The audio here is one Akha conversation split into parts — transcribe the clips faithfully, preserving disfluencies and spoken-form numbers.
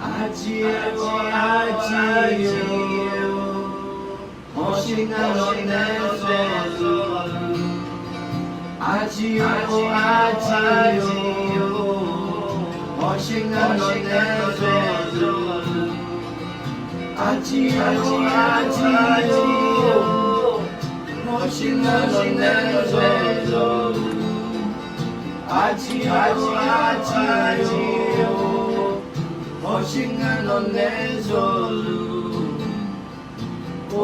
Arjir-or arjir-or, hawsher ngar nawq nae zawluf. Arjir-or arjir-or, hawsher ngar nawq nae zawluf. Arjir-or arjir-or, hawsher ngar nawq nae zawluf. Arjir-or arjir-or, hawsher ngar nawq nae zawluf. Oh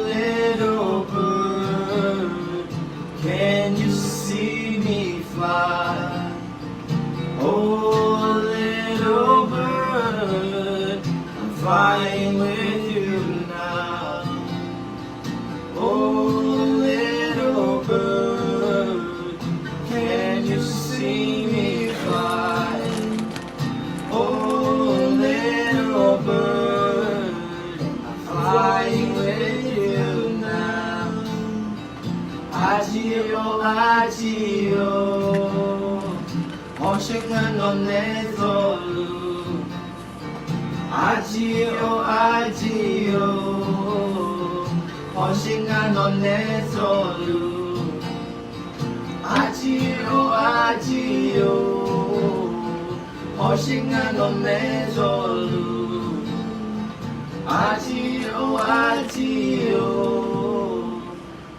little bird, can you see me fly? Oh little bird, I'm flying with you now. Oh little bird, can you see me fly? Oh little bird, I'm flying with you now. Arjir-or arjir-or, hawsher ngar nawq nae zawluf. Arjir-or arjir-or, hawsher ngar nawq nae zawluf. Arjir-or arjir-or, hawsher ngar nawq nae zawluf. Arjir-or arjir-or,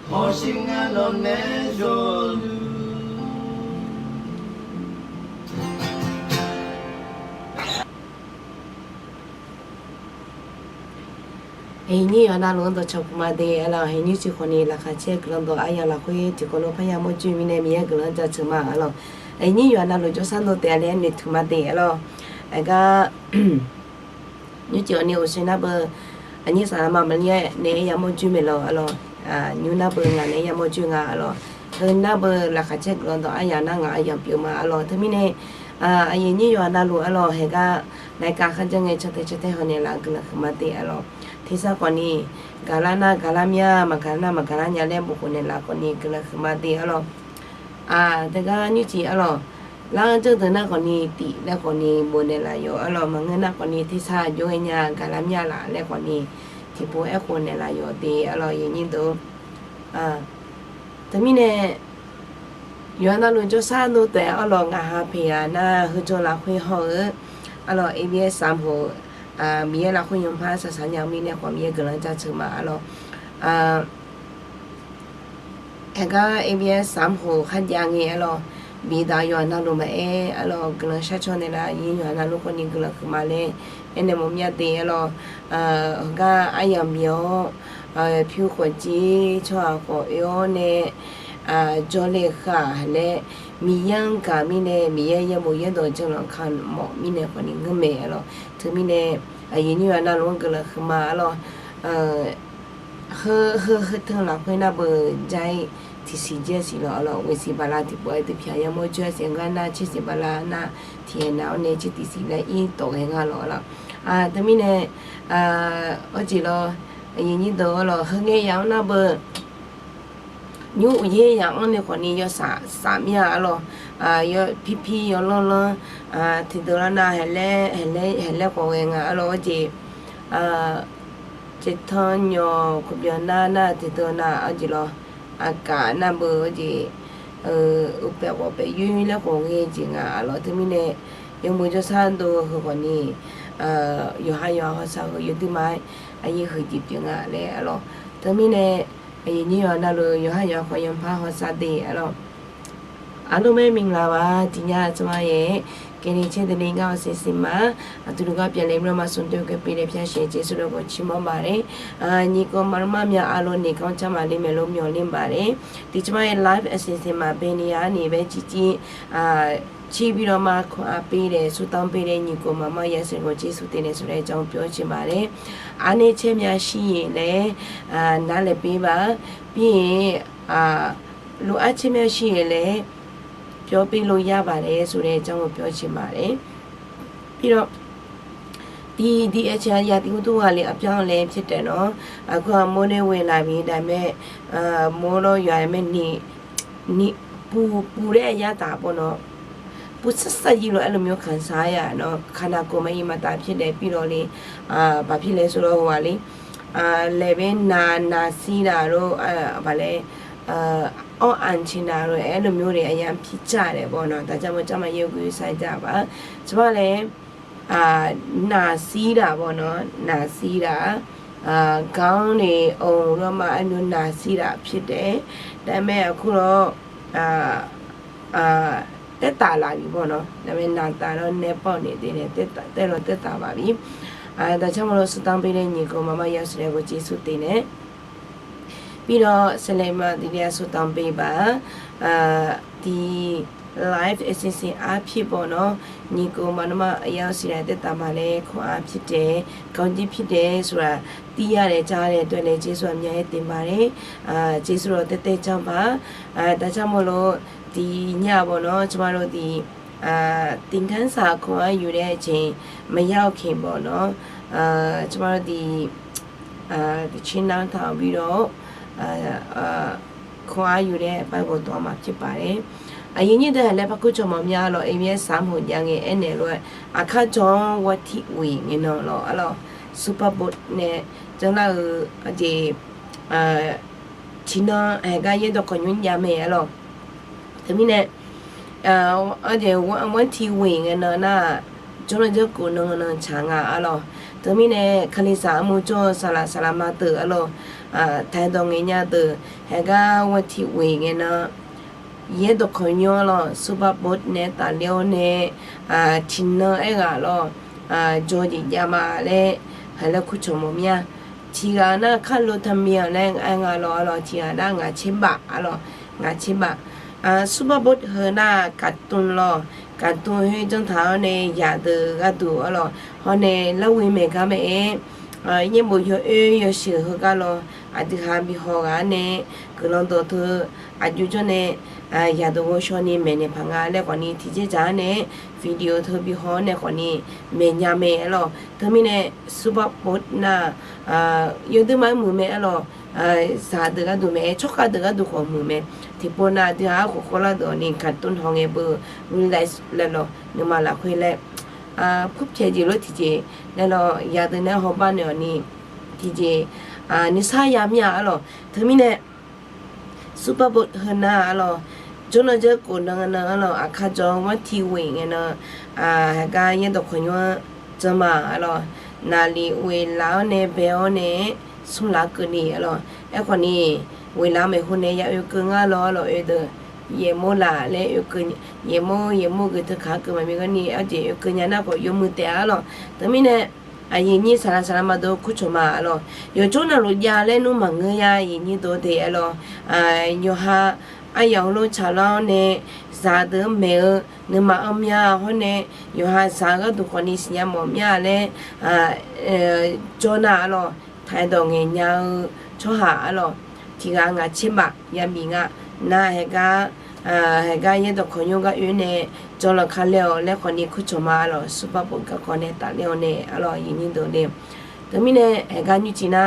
hawsher ngar nawq nae zawluf. Aqyuif nyir yawqha navluf-anr dawqcawq puq ma de arlawq. Aqyuif nyir tiqkhawf ni laqkhaq caer guiqlanq dawq aryamq lafkhoer tiqkawv lof parya mawrjoe mirnae Miqyaer guiqlanq jaceuq ma arlawq. Aqyuif nyir yawqha navluf jawrshar dov taef-a laer noeqtmq ma de arlawq. Aqgar nymrcif-awq ni uqshoe nar beu, aqnyir saqlaqma maqlir-aer naeq-aer yamawr joer maeqlawq arlawq. Nymr nar beu ngaq naeq-aer yamawr joer nga arlawq. Heu nar beu laqkhaq caer guiqlanq dawq aryamq nar ngaq aryamq pyeuf ma arlawq. Teumirnae aqyuif nyir yawqha navluf arlawq, haeqgar laqkhaq kharjanr ngae cantae cantae hawnaeq laf guiqlanq huiqma de arlawq. Tersar khawfni gaqlar nar gaqlar mya, maqgaq nar maqgaqlar nya laer bof khawf naeqlaf khawfni guiqlanq huiqma de arlawq. Teugar nymrcif arlawq, lar-anr janrdeuq nar khawfni tif laer khawfni bof naeqlaf yawq arlawq. Maqngeur nar khawfni tersar jov-aer nya gaqlar mya laf laer khawfni tiqpov aerkhof naeqlaf yawq de arlawq, aqyuif nyir deuq. Teumirnae yawqha navluf jawrshar dov taef arlawq. Ngaq ha peqghaq nar heujaw lafkhoer hawr-eu arlawq, A B S saqmq hoq Miqyaer lafkhoer yawpar saqsaq nya-eu mirnae khawf Miqyaer guiqlanq jaceuq ma arlawq. Haeqgar A B S saqmq hoq kharjav ngae arlawq, bidaq yawqha navluf maqaer arlawq, guiqlanq sharcaw naeqlaf, aqyuif nyir yawqha navluf khawfni guiqlanq huiqma laer aernaeq mawf mya de arlawq. Heugar aryamq bif-awr, pyur khawf jir tsawrhaq khawf oe-awr nae jawrle-eu heu-aq laer, Miqyaer-anr gaq mirnae Miqyaer yaerbof yaerdawq janrlanq kamawf mirnae khawfni ngeur mae arlawq. Teumirnae aqyuif nyir yawqha navluf-anr guiqlanq huiqma arlawq. Heu heu heu teu lafkhoer nar beu jar-ir tiqsiq jir-a siq lawq arlawq. Ghoeqsiq bala tiqpov-aer dui pyaq yamawr joer-a siq ngar nar tsersiq bala nar tiqyaeq nav-awr nae tser tiqsiq laer ir tawf ghae nga lawq arlawq. Teumirnae awr jeq lawr, aqyuif nyir deuq arlawq, heu ngae yaq-anr nar beu nymr uqyaer yaq-anr nae khawfni yawsaq saf mir-a arlawq. Yawpirpir yawlanrlanr tiqdeuq lar nar haeqlaer haeqlaer haeqlaer khawf ghae nga arlawq. Awr jeq ceqtanr nyawq kobyan nar nar tiqdeuq nar awr jeq lawr, aqkaf nar beu awr jeq uqpaef khawf paef yoer laer khawf ghae jeq nga arlawq. Teumirnae yawmuiq jawrshar dov heu khawfni yawqha yawqha hawsav heu yawduima-aer aqyuif huiq jeq pyeuf nga laer arlawq. Teumirnae aqyuif nyir yawqha navluf yawqha yawqha khawf yawpar hawsav de arlawq. Aqduimaf-aer မင်္ဂလာပါ ဒီည ကျမရဲ့ ကယ်တင်ခြင်းသတင်းကောင်း အစီအစဉ်မှာ အတူတကွ ပြန်လည်ပြီးတော့မှ ဆုံတွေ့ခွင့်ပေးတဲ့ ဘုရားရှင် ကျေးဇူးတော်ကို ချီးမွမ်းပါတယ်။ အာ ညီအစ်ကိုမောင်နှမများအားလုံး နေကောင်းကျန်းမာလိမ့်မယ်လို့ မျှော်လင့်ပါတယ်။ ဒီကျမရဲ့ live အစီအစဉ်မှာ ဘယ်နေရာကနေပဲ ကြည့်ကြည့် အာ ကြည့်ပြီးတော့မှ ခွန်အားပေးတဲ့ ဆုတောင်းပေးတဲ့ ညီအစ်ကိုမောင်မောင်ယဲစင်ကို ကျေးဇူးတင်တယ်ဆိုတဲ့အကြောင်း ပြောချင်ပါတယ်။ အားနည်းချက်များရှိရင်လည်း အာ နားလည်ပေးပါ။ ပြီးရင် အာ လိုအပ်ချက်များရှိရင်လည်း ပြောပေးလို့ရပါတယ်ဆိုတဲ့အကြောင်းကို ပြောချင်ပါတယ်။ ပြီးတော့ ဒီ ဒီအချိန်က ရာသီဥတုကလည်း အပြောင်းအလဲဖြစ်တယ်နော်။ အခုက မိုးလည်းဝင်လာပြီ။ ဒါပေမဲ့ အာ မိုးတော့ရွာပေမဲ့ နေ နေ ပူ ပူတဲ့အရသာပေါ့နော်။不是色一类 အဲ့လိုမျိုး ခံစားရတာနော်။ ခန္ဓာကိုယ်မှာ အင်မတန် ဖြစ်တယ်။ ပြီးတော့လေ ဘာဖြစ်လဲဆိုတော့ ဟိုဟာလေ လယ်ပဲ နာ၊ နာစီတာတို့ ဘာလဲ အောင့်အန်ချင်တာတို့ အဲ့လိုမျိုးတွေ အရမ်းဖြစ်ကြတယ်ပေါ့နော်။ ဒါကြောင့်မို့ ကျန်းမာရေးကို ဂရုစိုက်ကြပါ။ ကျမလည်း အာ၊ နာစီးတာပေါ့နော်။ နာစီးတာ၊ အာ၊ ခေါင်းတွေ အုံတော့မှ အဲ့လိုနာစီးတာဖြစ်တယ်။ ဒါပေမဲ့ အခုတော့ အာ၊ အာ၊ သက်သာလာပြီပေါ့နော်။ ဒါပေမဲ့ နာတာတော့ နည်းပါနေသေးတယ်။ သက်သာ၊ သက်တော့ သက်သာပါပြီ။ အာ၊ ဒါကြောင့်မလို့ ဆုတောင်းပေးတဲ့ ညီကောင်မမ ရောက်စီတိုင်းကို ကျေးဇူးတင်တယ်။ ပြီးတော့ ဆက်လက်မှ ဒုတိယ ဆုတောင်းပေးပါ။ အာ၊ ဒီ live အစီအစဉ်အားဖြင့်ပေါ့နော်၊ ညီကောင်မမ အရောက်စီတိုင်း သက်သာမှာလည်း ခွန်အားဖြစ်တယ်။ ကောင်းကြီးဖြစ်တယ်ဆိုတာ သိရတယ် ကြားတဲ့အတွက်လည်း ကျေးဇူးအများကြီးတင်ပါတယ်။ အာ၊ ကျေးဇူးတော်သက်သက်ကြောင့်ပါ။ အာ၊ ဒါကြောင့်မို့လို့ ဒီညပေါ့နော်၊ ကျမတို့ ဒီ အာ၊ သင်ခန်းစာ ခွန်အားယူတဲ့အချိန် မရောက်ခင်ပေါ့နော်၊ အာ၊ ကျမတို့ ဒီ အာ၊ သီချင်းနားထောင်ပြီးတော့ အာ၊ အာ၊ ခွန်အားယူတဲ့အပိုင်းကို သွားမှာဖြစ်ပါတယ်။ အာ၊ ယိင်ညိတဟန်လဲ ဖာခုကျော်မောင်မြတ် အလော့၊ အင်မီအဲ စာမုံညါငယ် အဲနယ်လွတ် အခါကျော် ဝတ်ထိဝေငယ်နော် အလော့၊ အလော့၊ Super Bowl နဲ့ ကျောင်းသား အကျေ အာ၊ ထီနန်း ဟဲကါ ရဲတော်ခေါင်ညွှန်း ရမယ် အလော့။ တမီးနဲ့ အဝဲ ဝတ်ထိဝေငယ်နော် နာ ကျောင်းတော် ကျောင်းသား ကိုယ် နန်း နန်း ချာ ငါ အလော့။ တမီးနဲ့ ခလီစာ အမှုကျော် စာလာ စာလာ မ တ အလော့၊ အာ၊ ထန်တော်ငယ်ညါ တ ဟဲကါ ဝတ်ထိဝေငယ်နော် ရဲတော်ခေါင်ညွှန်း အလော့၊ Super Bowl နဲ့ တာလျော်နဲ့ အာ၊ ထီနန်း အဲဂၤ အလော့၊ အာ၊ ကျော်ကြီး ရမှာ လဲ ဟဲလႄ ခုကျော်မောင်မြတ် ထီဂၤနာ ခန့်လို့ တမီး လဲ အဲဂၤ အလော့၊ အလော့၊ ထီဂၤနာ ငါးဆယ့်ဘတ် အလော့၊ ငါးဆယ့်ဘတ်။ အာ၊ Super Bowl ဟဲနာ cartoon လီၤ၊ cartoon ဟဲ ကျောင်းသား ဟောနဲ့ ရတဂၤတူ အလော့၊ ဟောနဲ့ လက်ဝဲ မဲ ကါ မဲ အဲ အာ၊ ညဲ ဘို ယိၤ အဲ ယိၤ ရှု ဟဲကါ လီၤ၊ အဒု ဟး ဘီ ဟော ဂၤ န့ၣ် ကလီၤ ဒီး ထၢ အဒု ကျော် န့ၣ် အာ၊ ရတဂၤ ရှော့ န့ၣ် မဲ န့ၣ် ဖး ငါ လဲ ခီ န့ၣ် ထီ ကျဲ ကျါ န့ၣ် video ထၢ ဘီ ဟော န့ၣ် ခီ န့ၣ် မဲ ညါ မဲ အလော့။ တမီး န့ၣ် Super Bowl နာ အာ၊ ယိၤ ဒု မ မုာ် မဲ အလော့၊ အာ၊ စာ တဂၤတူ မဲ အဲ ချော့ ကါ တဂၤတူ ခီ မုာ် မဲ ထီ ပိ နာ ဒု ဟး ခိၣ် ခိၣ် လၢ ဒီး န့ၣ် cartoon ဟော ငယ် ဘို relax လဲ လီၤ၊ နမ လ ခွဲ လဲ အာ၊ ဖု ဖျဲ ကျ လီၤ ထီ ကျ လဲ လီၤ၊ ရတ န့ၣ် ဟော ဘၣ် န့ၣ် အီၤ န့ၣ် ထီ ကျ အာ၊ န ဆါ ယ မ ယ အလော့။ တမီး န့ၣ် Super Bowl ဟဲနာ အလော့၊ ကျောင်းတော် ကျောင်းသား ကိုယ် နန်း နန်း အလော့၊ အခါကျော် ဝတ်ထိဝေငယ်နော် အာ၊ ဟဲကါ ရဲတော်ခေါင်ညွှန်း ကျောင်းမှာ အလော့၊ နာလီဝေလာ ဟောနဲ့ ဘဲ ဟောနဲ့ ဆူလာ ကနီ အလော့။ အဲ ခီ န့ၣ် ဝေလာ မဲ ဟူ န့ၣ် ရ အဲ က ငါ လီၤ အလော့၊ အဲ ဒီး ရဲမိုးလာ လဲ အဲ က ရဲမိုး ရဲမိုး ဂ့ၤ ထၢ ခါ က မ မ က နီ အဲ ကျ အဲ က ညါ နာ ခီ ယိၤ မုာ် တဲ အလော့။ တမီး န့ၣ် အာ၊ ယိင်ညိ စာလာ စာလာ မ တ ခုကျော် မ အလော့၊ ယိၤ ကျောင်းသား လို့ ရ လဲ နု မ ငါ ယ ယိင်ညိ တ တဲ အလော့၊ အာ၊ ယိၤ ဟး အယ ဟို လီၤ ချာ လီၤ ဟောနဲ့ စာ တ မဲ အ န မ အ မ ယ ဟောနဲ့ ယိၤ ဟး စာ ဂၤတူ ခီ န့ၣ် စ ည မ မ ယ လဲ အာ၊ ကျောင်းသား အလော့၊ ထန်တော်ငယ်ညါ အ ချော့ ဟး အလော့၊ ထီ ဂၤ ငါးဆယ့်ဘတ် ရ မ ယ ငါ နာ ဟဲကါ အာ၊ ဟဲကါ ရဲတော်ခေါင်ညွှန်း က အဲ န့ၣ် ကျောင်း လီၤ ခါ လဲ အီၤ လဲ ခီ န့ၣ် ခုကျော် မ အလော့၊ Super Bowl က ခီ န့ၣ် တာ လဲ အီၤ န့ၣ် အလော့၊ ယိင်ညိ တ န့ၣ်။ တမီး န့ၣ် ဟဲကါ ညွှန် ကျ နာ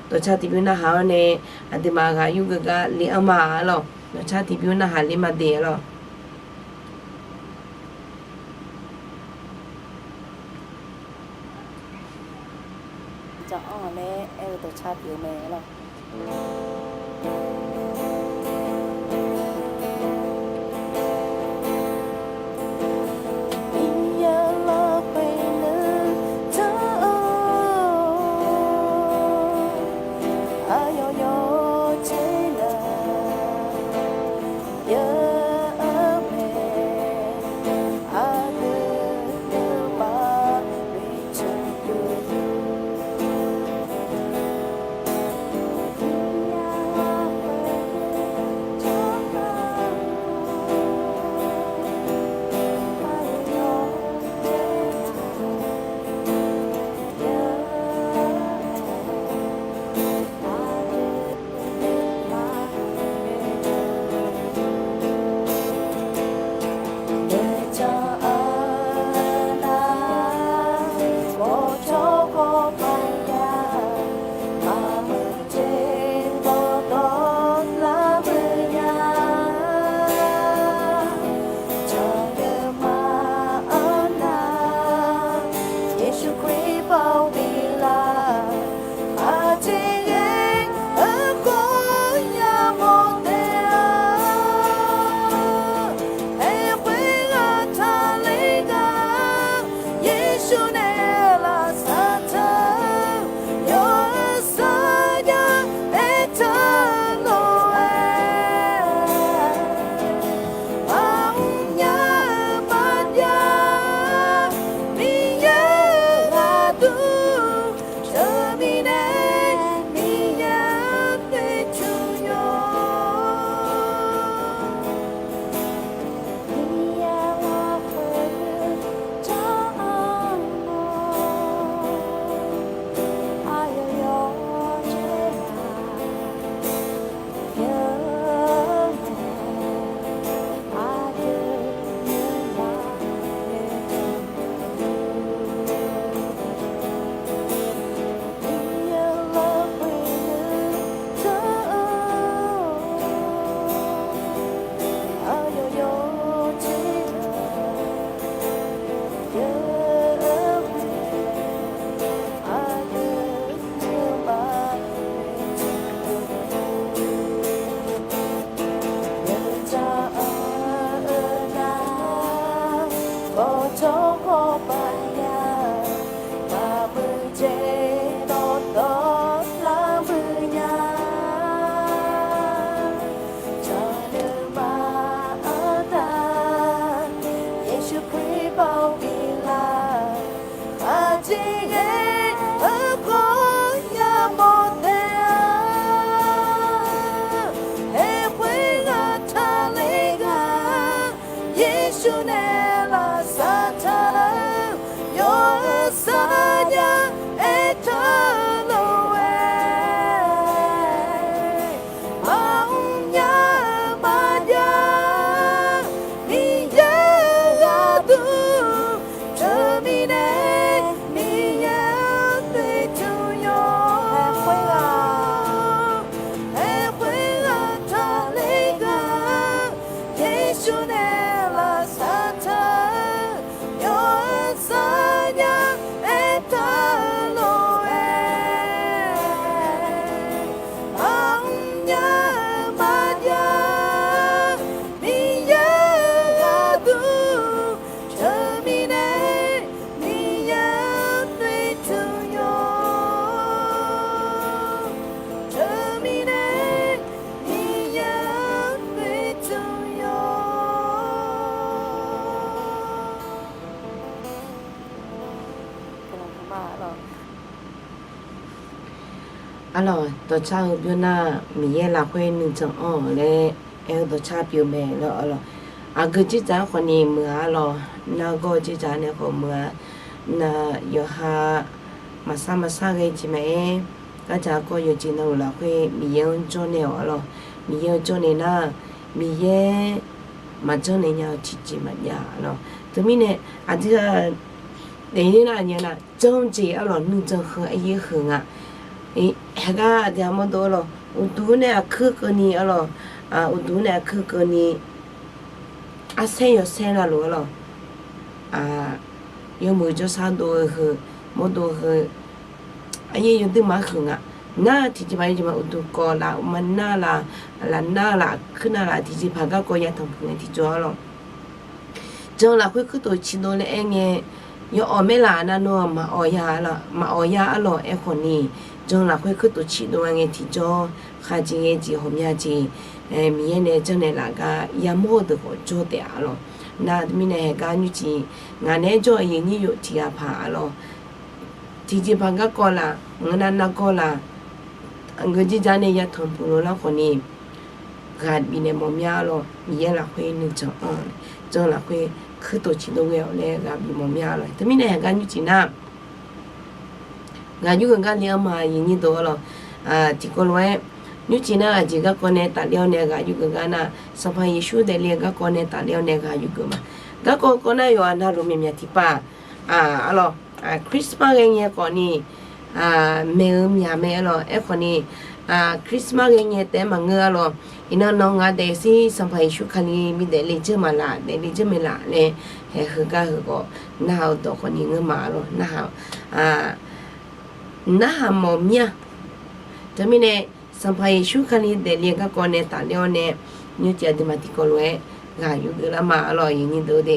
ဒီး ဆါ တ ဘျုး န ဟး အီၤ န့ၣ် အဒု မ ဂၤ ယု ဂ က လ အ မ အလော့၊ ဒီး ဆါ တ ဘျုး န ဟး လ မ ဒ အလော့။ ကျ အီၤ လဲ အဲ ဒီး ဆါ တ အ မဲ အလော့။ Arlawq, dawqcar-eu byannar Miqyaer lafkhoer nuijan anr-awq laer aer-eu dawqcar pyeuf mae lawr. Arlawq, aqgeu dzerdzaq-anr khawfni meuq-a arlawq, nargawr dzerdzaq nae khawf meuq-a. Nar yawqha maqsar maqsar ghae jeq maqaer, gardzaq garkawv yawqjeq navluf lafkhoer Miqyaer-anr jawrnaeq-awq arlawq. Miqyaer-anr jawrnaeq nar, Miqyaer maqjanr naeq nya-eu tiqjeq maqjav arlawq. Teumirnae aqdui-aq, daefler nar aqnyir nar jan jeq arlawq, nuijan heu aryaer heu nga. Haeqgar aqdui-aq mawrdov arlawq, uqduq nae aqkuir keuvni arlawq, uqduq nae aqkuir keuvni, arsaer yawsaer navluf arlawq, yawmuiq jawrshar dov-eu heu, mawrdov heu, aryaer yawduir ma-aer huiq nga. Nar tiqjeq paq yawjeq ma uqduq kawv laf, uqma nar laf, laf nar laf, kuir nar laf, tiqjeq paq garkawv yatanq puq ngae tiqjawr arlawq. Jan lafkhoer kuirtof ciqdov laer aer ngae, yawawq maerlaf navnav maqawq ya, maqawq ya arlawq aerkhawfni, jan lafkhoer kuirtof ciqdov-a ngae tiqjawr, khaqjeq ghae jeq ghawqmya jeq, Miqyaer nae janrnaeq laf gar yamawr-eu deuq khawf jawr taef-a arlawq. Nar teumirnae haeqgar nymrcif ngaq naeq-aer jawr-eu aqyuif nyir yawf tiqghaq paq arlawq, tiqjeq paq garkawv laf, ngeur nar nargawr laf, aqgeu dzerdzaq nae yatanq puq lolar khawfni, ghaq bifnaeq mawf mya arlawq. Miqyaer lafkhoer nuijan anr-awq, jan lafkhoer kuirtof ciqdov ghae-awq laer ghaq bif mawf mya arlawq. Teumirnae haeqgar nymrcif nar, ghaq yur geuf gar le-anr ma aqyuif nyir deuq arlawq. Tiqkawv lof-aer, nymrcif nar aqjeq garkawv nae tafler-awr nae ghaq yur geuf gar nar, Sanqpaq Yeqsur daefle-eu garkawv nae tafler-awr nae ghaq yur geuf ma. Garkawv kawv nar yawqha navluf myaqmyaq tiqpav arlawq, Christmas ghae ngae khawfni maeq-eu myaq mae arlawq. Aerkhawfni Christmas ghae ngae taef-aer maqngeur arlawq. Iqnan nawq-eu ngaq daefzir Sanqpaq Yeqsur Kali bidaefle dzeur maqlaf, daefle dzeur maeqlaf laer, haeq heugar heukhawf nar-eu dawq khawfni ngeur ma arlawq. Narhaq, narhaq mawf mir-a. Teumirnae Sanqpaq Yeqsur Kali daefle-eu garkawv nae tafler-awr nae, nymrcif aqduimaf tiqkawv lof-aer ghaq yur geuf lar ma arlawq, aqyuif nyir deuq-eu de.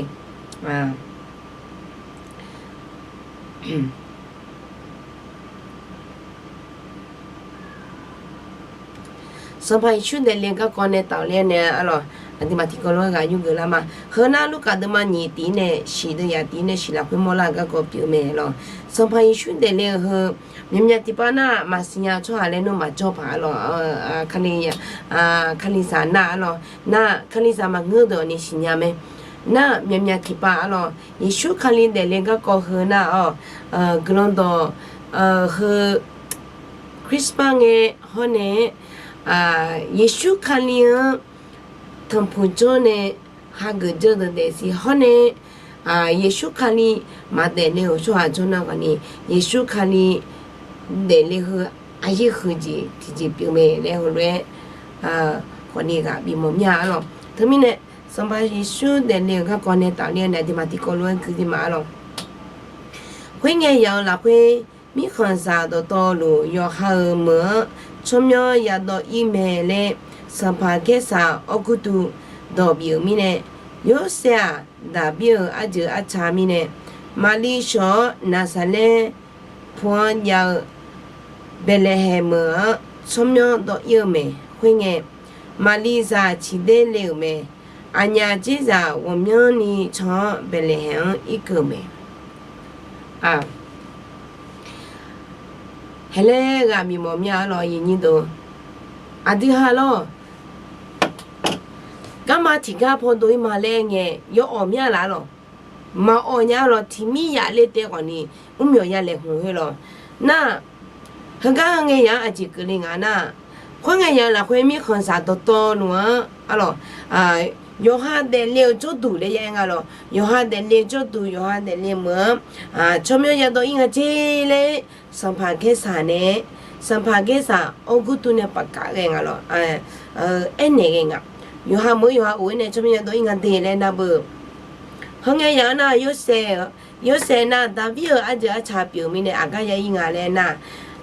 Sanqpaq Yeqsur daefle-eu garkawv nae tafler-awr nae arlawq, aqduimaf tiqkawv lof-aer ghaq yur geuf lar ma. Heu nar Lurkaf deuvma nyiq tiq nae shiq, deuv yaf tiq nae shiq lafkhoer mawrlar-eu garkawv pyeuf-eu mae lawq. Sanqpaq Yeqsur daefle-eu heu myaqmyaq tiqpav nar, maqsiq nya-eu tsawrhaq laer nmr maqjawr paq arlawq. Kalizaq nar arlawq, nar kalizaq maqngeur deuq-awq ni siqnya mae. Nar myaqmyaq tiqpav arlawq, Yeqsur Kali daefle garkawv heu nar-awq, guiqlanq dawq heu Christmas ngae hawr nae, Yeqsur Kali-anr tanqpuq jawr nae hageuf jawr deuq daefzir hawr nae, Yeqsur Kali maqdaef le-euq tsawrhaq jawr nar khawfni, Yeqsur Kali daefle heu aryaer heujeq tiqjeq pyeuf mae laer heulof-aer khawfni ghaq bif mawf mir-a arlawq. Teumirnae Sanqpaq Yeqsur daefle-euq garkawv nae tafler-awr nae aqduimaf tiqkawv lof-aer gui de ma arlawq. Khoerngae yaf-euq lafkhoer, mirkhanqzaq dawqtawvluf yawqha-euq meuq-anr tsawrmyanr yadawv ir mae laer, Sanqpaq Gaersaq Awrgurduq dawq bif-euq mirnae, Yorsaev-aq, Daqbir-euq arjeuq arca mirnae, Maqliv shawq-awr Naqsaqlaer pu-anr jav-eu Baeqlaeqhaeq meuq-anr tsawrmyanr dawv ir-eu mae. Khoerngae, Maqliv zaq ciqder le-euq mae. Aqnyaf dzerzaq ghawqmyanrni can-awr Baeqlaeqhaeq-anr irkeuv-euq mae. Haelaer ghaq bif mawf mir-a arlawq, aqyuif nyir deuq. Aqdui ha lawr, garma tiqgar pawdov ir ma laer ngae, yawawq mir-a laf arlawq. Maqawq nya arlawq, tiqmir yaf ler taef khawfni, mrmyawq ya laeqhmq khoer lawq. Nar, heugar heu ngae yaf-anr aqjeq keuvle nga nar, khoerngae yaf-euq lafkhoer mirkhanqzaq dawqtawvluf-anr arlawq, yawqha daefle-eu jawrduq laer ya aer nga lawq. Yawqha daefle-eu jawrduq, yawqha daefle-eu meuq-anr tsawrmyanr yadawv ir nga jer laer, Sanqpaq Gaersaq nae, Sanqpaq Gaersaq Awrgurduq nae paqkaq ghae nga lawq. Aernaeq ghae nga. Yawqha meuq-anr yawqha of-aer nae tsawrmyanr yadawv ir nga de laer nar beu. Heu ngae yaf-anr nar, Yorsaev nar Daqbir-euq arjeuq arca pyeuf-eu mirnae aqgar ya ir nga laer nar,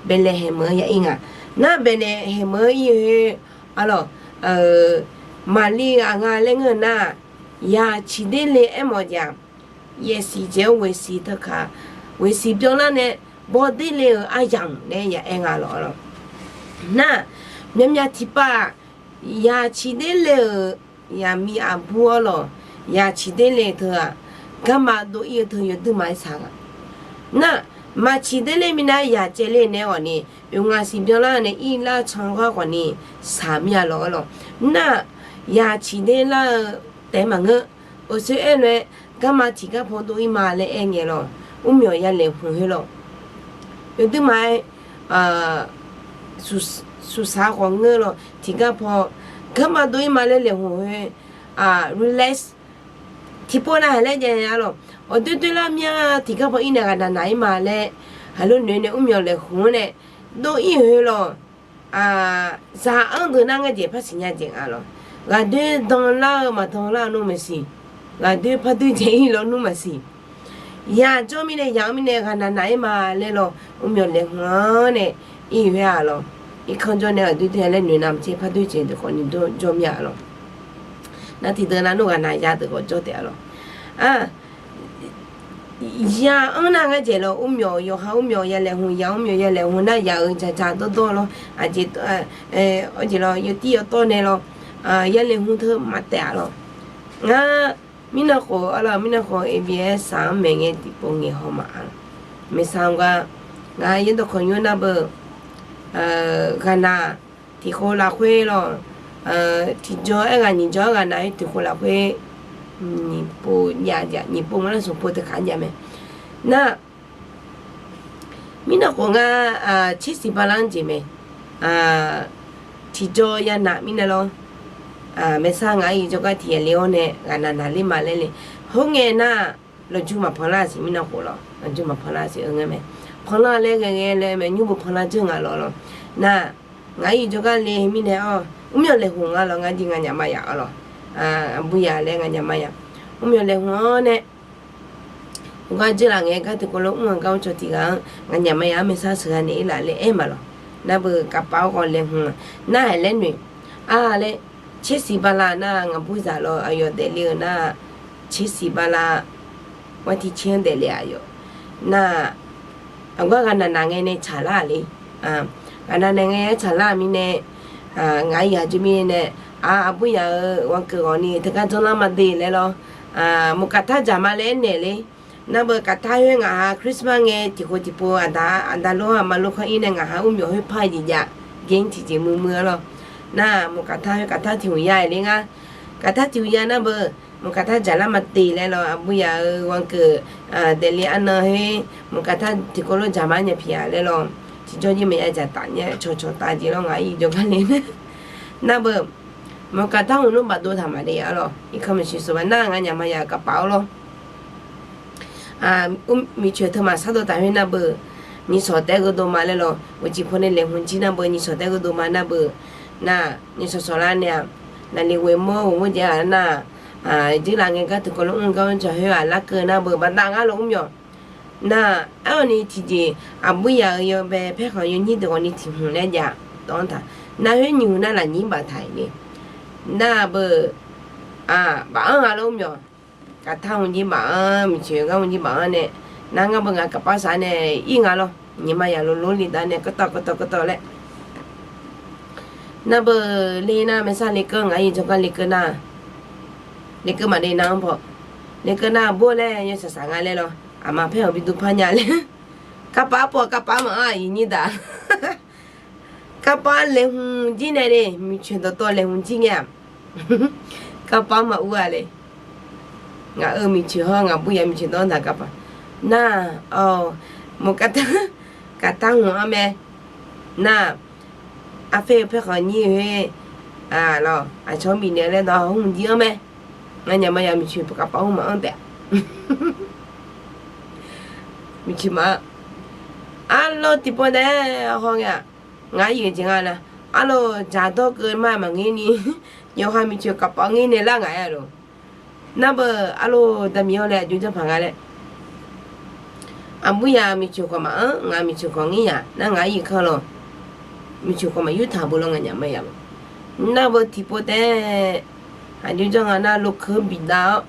Baeqlaeqhaeq meuq-anr ya ir nga. Nar Baeqlaeqhaeq meuq-anr ir khoer arlawq, Maqliv ghaq nga laer ngeur-eu nar, yaq ciqder le aermawf jeq-aq, yaefsiq jeq-anr ghoeqsiq teu kaq, ghoeqsiq byanlar nae bawder le-euq aryamq laer ya aer nga lawq arlawq. Nar, myavmyav tiqpav-aq, yaq ciqder le-euq yaqmiq aqbur arlawq, yaq ciqder le-eu teu-aq, garma dov ir-eu teu yawduir ma-aer saq nga. Nar, Maqciq der ler mirnae yaq caev ler nae-awq ni, oeq ngaq siq byanlar-eu nae irlar-eu can ghar khawf ni, saq mir-a lawq-ar lawq. Nar-aq, yaq ciq der lar-eu taef maqngeur. Awqsoer aer lof-aer, garma tiqgar paw dov-ir ma laer aer ngae lawq. Urmyawq ya laeqhmq khoer lawq. Yawduir ma-aer, suqsaq khawf ngeur lawq. Tiqgar paw garma dov-ir ma laer laeqhmq khoer, relax. Tiqpov nav haq laer jaev-a lawq. Awqdoer doer lar mya tiqgar paw ir nae ghaqnaq naq-ir ma laer, haqlof noeq nae urmyawq laeqhmq-anr nae dov-ir khoer lawq. Zaq-anr deuq nar ngar jeq par siqnya jeq nga lawq. Ghaqdoer dan lar-eu maqdan lar-eu nmr maqsiq. Ghaqdoer par doer jaeq-ir lawq nmr maqsiq. Yaq jawr mirnae yaq-anr mirnae ghaqnaq naq-ir ma laer lawq. Urmyawq laeqhmq-anr nae ir khoer-a lawq. Irkanr jawr nae ghaqdoer doer-a laer noeq navmaqtser par doer jeq deuq khawf ni jawr mir-a lawq. Nar tiqdeuq nar nmr ghaqnaq ya deuq khawf jawr taef-a lawq. Ya-anr nar ngar jeq lawq. Urmyawq yawqha urmyawq ya laeqhmq, ya urmyawq ya laeqhmq nar yaq-euq dzaqdzaq dawrdawr lawr. Aqjeq, awjeq lawq, yawtir yawtawr nae lawr, ya laeqhmq teu maqtaef-a lawq. Ngar mirnan khof-a lawq, mirnan khof abs saq-anr maeq ngae tiqpov ngaeq haw ma-a lawq. Maeqsaq gar, ngaq yaerdawq kawq nymr nar beu, ghaqnaq tiqkhof lafkhoer lawq. Tiqjawr aerghaq nyiq jawr-aer ghaqnaq-aer tiqkhof lafkhoer nyiq pov jav, nyiq pov ma nar smq pov teu kaq jav mae. Nar mirnan khof ngar tsersiq bala-anr jeq mae. Tiqjawr ya naq mirnae lawr. Maeqsaq ngaq-aer jawrgar tiq yaq le-awr nae ghaqnaq naqler ma laer le. Khoerngae nar, lawqjur maqpanlar siq mirnan khof lawq. Lawqjur maqpanlar siq-eu ngar mae. Panlar laer ghae ghae laer mae, nymr bu panlar dzeur nga lawq lawq. Nar, ngaq-aer jawrgar le mirnae-awr, urmyawq laeqhmq nga lawq, ngar jeq nganyaf maya-a lawq. Aqbur yaq laer nganyaf maya. Urmyawq laeqhmq-anr nae, ugar dzeurlaf ngae gar tiqkawv lof mr-eu gar mrcaw tiq ghaq-anr nganyaf maya-anr maeqsaq sheuqghae naeq-ir laf laer aer ma lawq. Nar beu kavpav-awr khawf laeqhmq nar-aq laer noeq-a laer, tsersiq bala nar ngaqbur zaq lawr aqyawf daefle-eu nar, tsersiq bala, war tiq tser-anr daefle-a yawf. Nar, aqgar ghaqnaq naq ngae nae tsaqlar-aq le. Ghaqnaq naq ngae-aer tsaqlar-aq mirnae, ngaq-aer yaq jir mirnae, aqbur yaq-euq ghawqkeuv ghawqni teugar janrlar ma de laer lawr. Muqkaqtar dzaq ma laer aernaeq le. Nar beu kaqtar khoer ngaqha Christmas ngae tiqkhof tiqpov aqda, aqda lor aqma lor khanr-ir nae ngaqha urmyawq khoer par-eu jeq jav, gaer tiqjeq muiq muiq-a lawq. Nar muqkaqtar khoer kaqtar tiq hmq ya-aer le ngar. Kaqtar tiq hmq ya nar beu, muqkaqtar dzaqlar ma te laer lawr, aqbur yaq-euq ghawqkeuv daefle arnan khoer, muqkaqtar tiqkawv lof dzaq ma nya piq-a laer lawr. Tiqjawr jir maqya dzaqtaf nya cawqcawq taf jeq lawr ngaq-aer jawrgar le. Nar beu, muqkaqtar hmq nmr bafdov taq maqle-a lawq. Irkanr maeqshi suq ba nar nganyaf maya-euq kavpav-awr lawr. Miqcoeq teu maqsar dov taf khoer nar beu, nyiqshawq taef-aer gheudov ma laer lawr. Uqcif paw nae laeqhmq jir nar beu, nyiqshawq taef-aer gheudov ma nar beu. Nar, nyiqshawq shawq lar nae-aq, naqli ghoeq mawr ghoeq mawr jav-a nar, jir laf ngae gar tiqkawv lof mr gar mrcaw khoer-aq larkeuv nar beu baqda ngar lawr urmyawq. Nar, aer-awr ni tiqjeq aqbur yaq-euq yawbae paerkhanq yawnyir deuq ghawqni tiq hmq laer jav tawv-anr taq. Nar khoer nyiq hmq nar lafnyir baftaq-iq le. Nar beu, baf-anr nga lawr urmyawq. Kaqtar hmq jir baf-anr, miqcoeq gar hmq jir baf-anr nae, nar ngar beu ngaq kaqpav saq nae ir nga lawr. Nyiq ma yaq lov lov li dav nae kawrtawv kawrtawv kawrtawv laer. Nar beu le nar maeqsar lekeuv ngaq-aer jawrgar lekeuv nar, lekeuv maqle nar-anr paw, lekeuv nar bor laer yawsaq saq nga laer lawr. Aqma paer-awq bi dur par nya laer. Kavpav paw kavpav maqanr-aq iqnyir daq. Kavpav laeqhmq jir nae le, miqcoeq dawqtawv laeqhmq jir ngae-aq, kavpav maqur-a le. Ngaq-euq miqcoeq hawr ngaqbur yaq miqcoeq dawr nar kavpav nar, mq kavtar, kavtar hmq-anr mae. Nar, arfaer-eu paerkhanq nyir khoer, lawq aqcawq-anr bifnaeq laer dawq hmq jir-anr mae. Nganyaf maya miqcoeq kavpav hmq maqanr taef. Miqcoeq maqanr. Arlawr tiqpov taef-aer haw ngae-aq, ngaq-aer yif-eu jeq nga nar, arlawr dzaqdawr keuv ma maqngeur ni, yawqha miqcoeq kavpav ngeur nae lar ngaq-aer-a lor. Nar beu arlawr daqmiq-awr laer aqjox janrpaq nga laer. Aqbur yaq miqcoeq khawf maqanr, ngaq miqcoeq khawf ngir yaq nar ngaq-aer yif kanr lawq. Miqcoeq khawf maqyur taq beu lawr nganyaf maya lor. Nar beu tiqpov taef-aer aqjox janr nga nar lokeuv bidav-awr,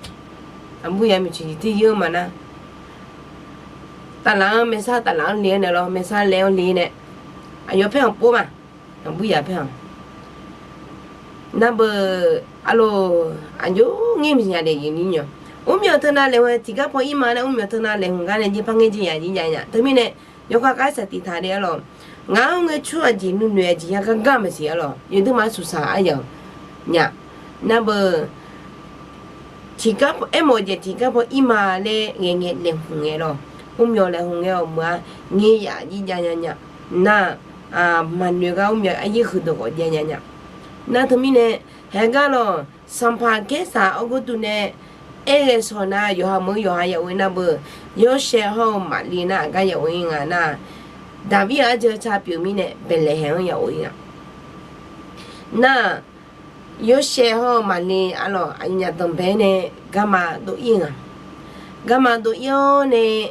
aqbur yaq miqcoeq jeq ter yeur ma nar, taflaf-anr maersar taflaf-anr le-awr nae lawr, maersar laer-awr le nae, aqyawf paer-anr pov ma. Aqbur yaq paer-anr nar beu, arlawr, aqjox ngir miqnya daef yif ni nyawq. Mrmyawq teunav laeqhmq-aer tiqgar paw ir ma laer mrmyawq teunav laeqhmq gar nae jirpar ngaer jeq yaq jir jav nya. Teumirnae yawkhav khav saqtiq taq de arlawq. Ngaq-anr ngae cur aqjeq nuinoeq aqjeq ya gar gar maqsiq arlawq. Yawdui ma suqsaq aryamq nya. Nar beu tiqgar aermawf-eu jeq tiqgar paw ir ma laer ngaeq ngae laeqhmq ngae lawq. Mrmyawq laeqhmq ngae-awq meuq-a. Ngae yaq jir jav nya nya. Nar maqnoeq gar mrmyawq aryaer huiqdeuq khawf jav nya nya. Nar teumirnae haeq gar lawq. Sanqpaq Gaersaq Awrgurtuv nae aer ghae shawq nar yawqha meuq-anr yawqha ya of-ir nar beu, Yorsaev hawr-eu Maqli nar aqgar ya of-ir nga nar, Daqbir-euq arjeuq ca pyeuf mirnae Baeqlaeqhaeq-anr ya of-ir nga. Nar-aq, Yorsaev hawr-eu Maqli arlawq aqyawfnyaf danqbae nae garma dov-ir nga. Garma dov-ir-awr nae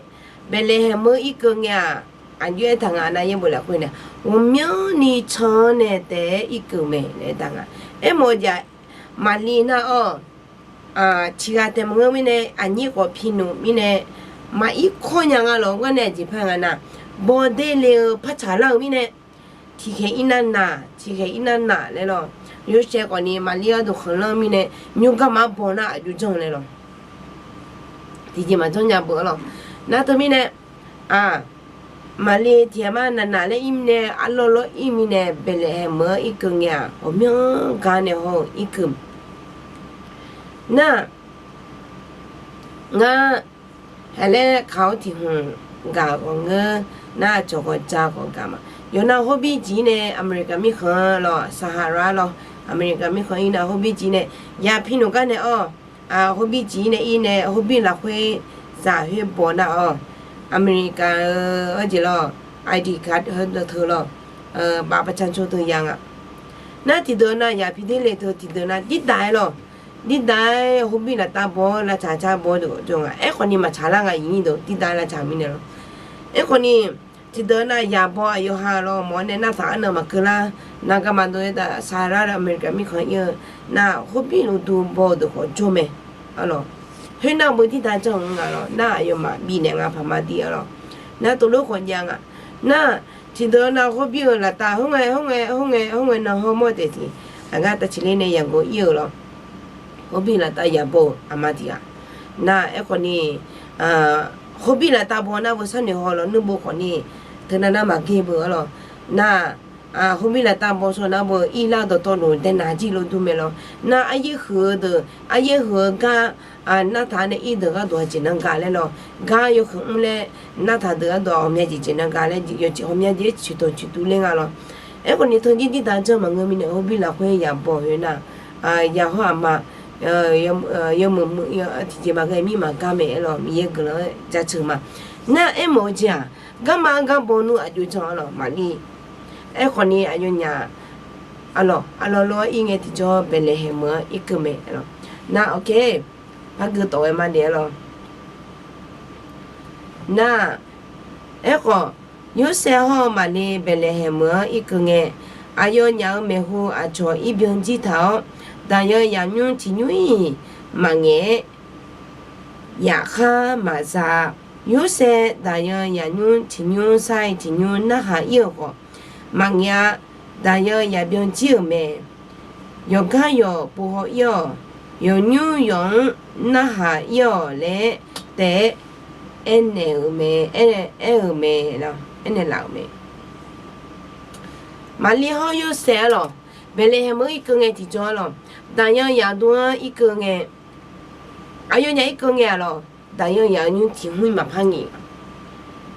Baeqlaeqhaeq meuq-anr irkeuv ngae-aq, aqjox aertaq nga nar yaerbof lafkhoer nae, ghawqmyanrni can-anr nae taef-aer irkeuv mae laer aertaq nga. Aermawf-eu jeq-aq, Maqli nar-awr, tiqghaq taef maqngeur mirnae aqnyir khawf pi nmr mirnae, maqir kawr nya nga lawq. Ngar nae aqjeq par nga nar, bawder le-eu par tsaqlar-eu mirnae, tiqkhaeq ir nar naq, tiqkhaeq ir nar naq laer lawq. Yorsaev khawfni Maqli gharduq khanqlanr mirnae, nymr garma arbaw nar aqjox janr laer lawq. Tiqjeq maqjanr nya beu arlawq. Nar teumirnae, Maqli tiqghaq mar naq naq laer ir mirnae, arlawr lawr ir mirnae, Baeqlaeqhaeq meuq-anr irkeuv ngae-aq, ghawqmyanr gar nae hawr-eu irkeuv. Nar, ngar, haeq laer kaq-awr tiq hmq gaq ghawqngeur, nar aqcawq ghawqja khawf gaq ma. Yawqnan hawrbir jeq-ir nae America mirkhanq lawq, Sahara lawq, America mirkhanq-ir nar hawrbir jeq-ir nae ya pi nmr gar nae-awr, hawrbir jeq-ir nae ir nae hawrbir lafkhoer zaq khoer baw nar-awr, America-eu arjeq lawq, ID card heu teu lawq, baf bafcan cawr teu ya nga. Nar tiqdeuq nav yaq pi der le teu tiqdeuq nav dirdav-aer lawq. Dirdav-aer hawrbir laftav baw-awr lavtsaq car baw-awr deuq jawr nga. Aerkhawfni maqtsaq lar nga, iqnyir deuq dirdav-aer lavtsaq mirnae lawq. Aerkhawfni tiqdeuq nav yaq baw aqyawf ha lawq mawf-awr nae nartaq arnan maqkeuv lar. Nar garma dov-aer taf Sahara America mirkhanq ir-eu nar hawrbir luf du baw-eu deuq khawf jawr mae. Arlawq, khoernar beu dirdav janr-eu nga lawq. Nar aqyawfmaf bifnaeq nga paq ma dir arlawq. Nar tov lof khawf jav nga. Nar tiqdeuq nav hawrbir-eu laftav hawr ngae hawr ngae hawr ngae hawr ngae nan hawr mawr taef tiq, aqgar tavciq ler nae yaq gawq ir-euq lawq. Hawrbir laftav yaq baw-eu aqma tiq ghaq. Nar aerkhawfni, hawrbir laftav baw nar beu sharnoeq haw lawq nuir beu khawfni, teunav nar maqghae beu arlawq. Nar hawrbir laftav baw shaw nar beu irlar dawqtawvluf daenaq jir lof dur mae lawq. Nar aryaer huiq-eu deuq aryaer huiq-eu gar, nartaq nae ir deuq gharduq aqjeq nan ga laer lawq. Gar yawkhanq mr laer nartaq deuq gharduq ghawqmya jeq jeq nan ga laer, ghawqmya jeq ciqdawq ciqduv ler nga lawq. Aerkhawfni teujir dirdav janr maqngeur mirnae hawrbir lafkhoer yaq baw khoer nar, yaq hawr aqma, yawmuiq tiqjeq maqghae mir maqgar mae aer lawq. Miqyaer guiqlanq-aer jaceuq ma. Nar aermawf-eu jeq-aq, garma-anr gar baw nmr aqjox janr arlawq maqli. Aerkhawfni aqyawfnyaf arlawq arlawr lof-aer ir ngae tiqjawr Baeqlaeqhaeq meuq-anr irkeuv mae arlawq. Nar awq kae, par gui tawf ghae ma daef arlawq. Nar, aerkhawf, Yorsaev hawr-eu Maqli Baeqlaeqhaeq meuq-anr irkeuv ngae, aqyawfnyaf-euq maeqhu aqcawq ir byan jir taq-awr, daqyan yaqnymr tiq nymr-iq maqngaeq-aer, yaqkhar maqza-a. Yorsaev daqyan yaqnymr tiq nymr sar-iq tiq nymr narhaq ir-euq khawf, maqngaeq-a. Daqyan yaq byan jir-euq mae. Yawqgar yawq pov haw ir-awq. Yawqnymr yawq-anr narhaq ir-awq laer taef-aer aernaeq-euq mae, aer-eu mae, aernaeq laf-euq mae. Maqli hawr Yorsaev arlawq, Baeqlaeqhaeq meuq-anr irkeuv ngae tiqjawr arlawq, daqyan yaq dov-anr irkeuv ngae, aqyawfnyaf irkeuv ngae arlawq, daqyan yaq-eu nymr tiq hmr-iq maqpar ngaeq.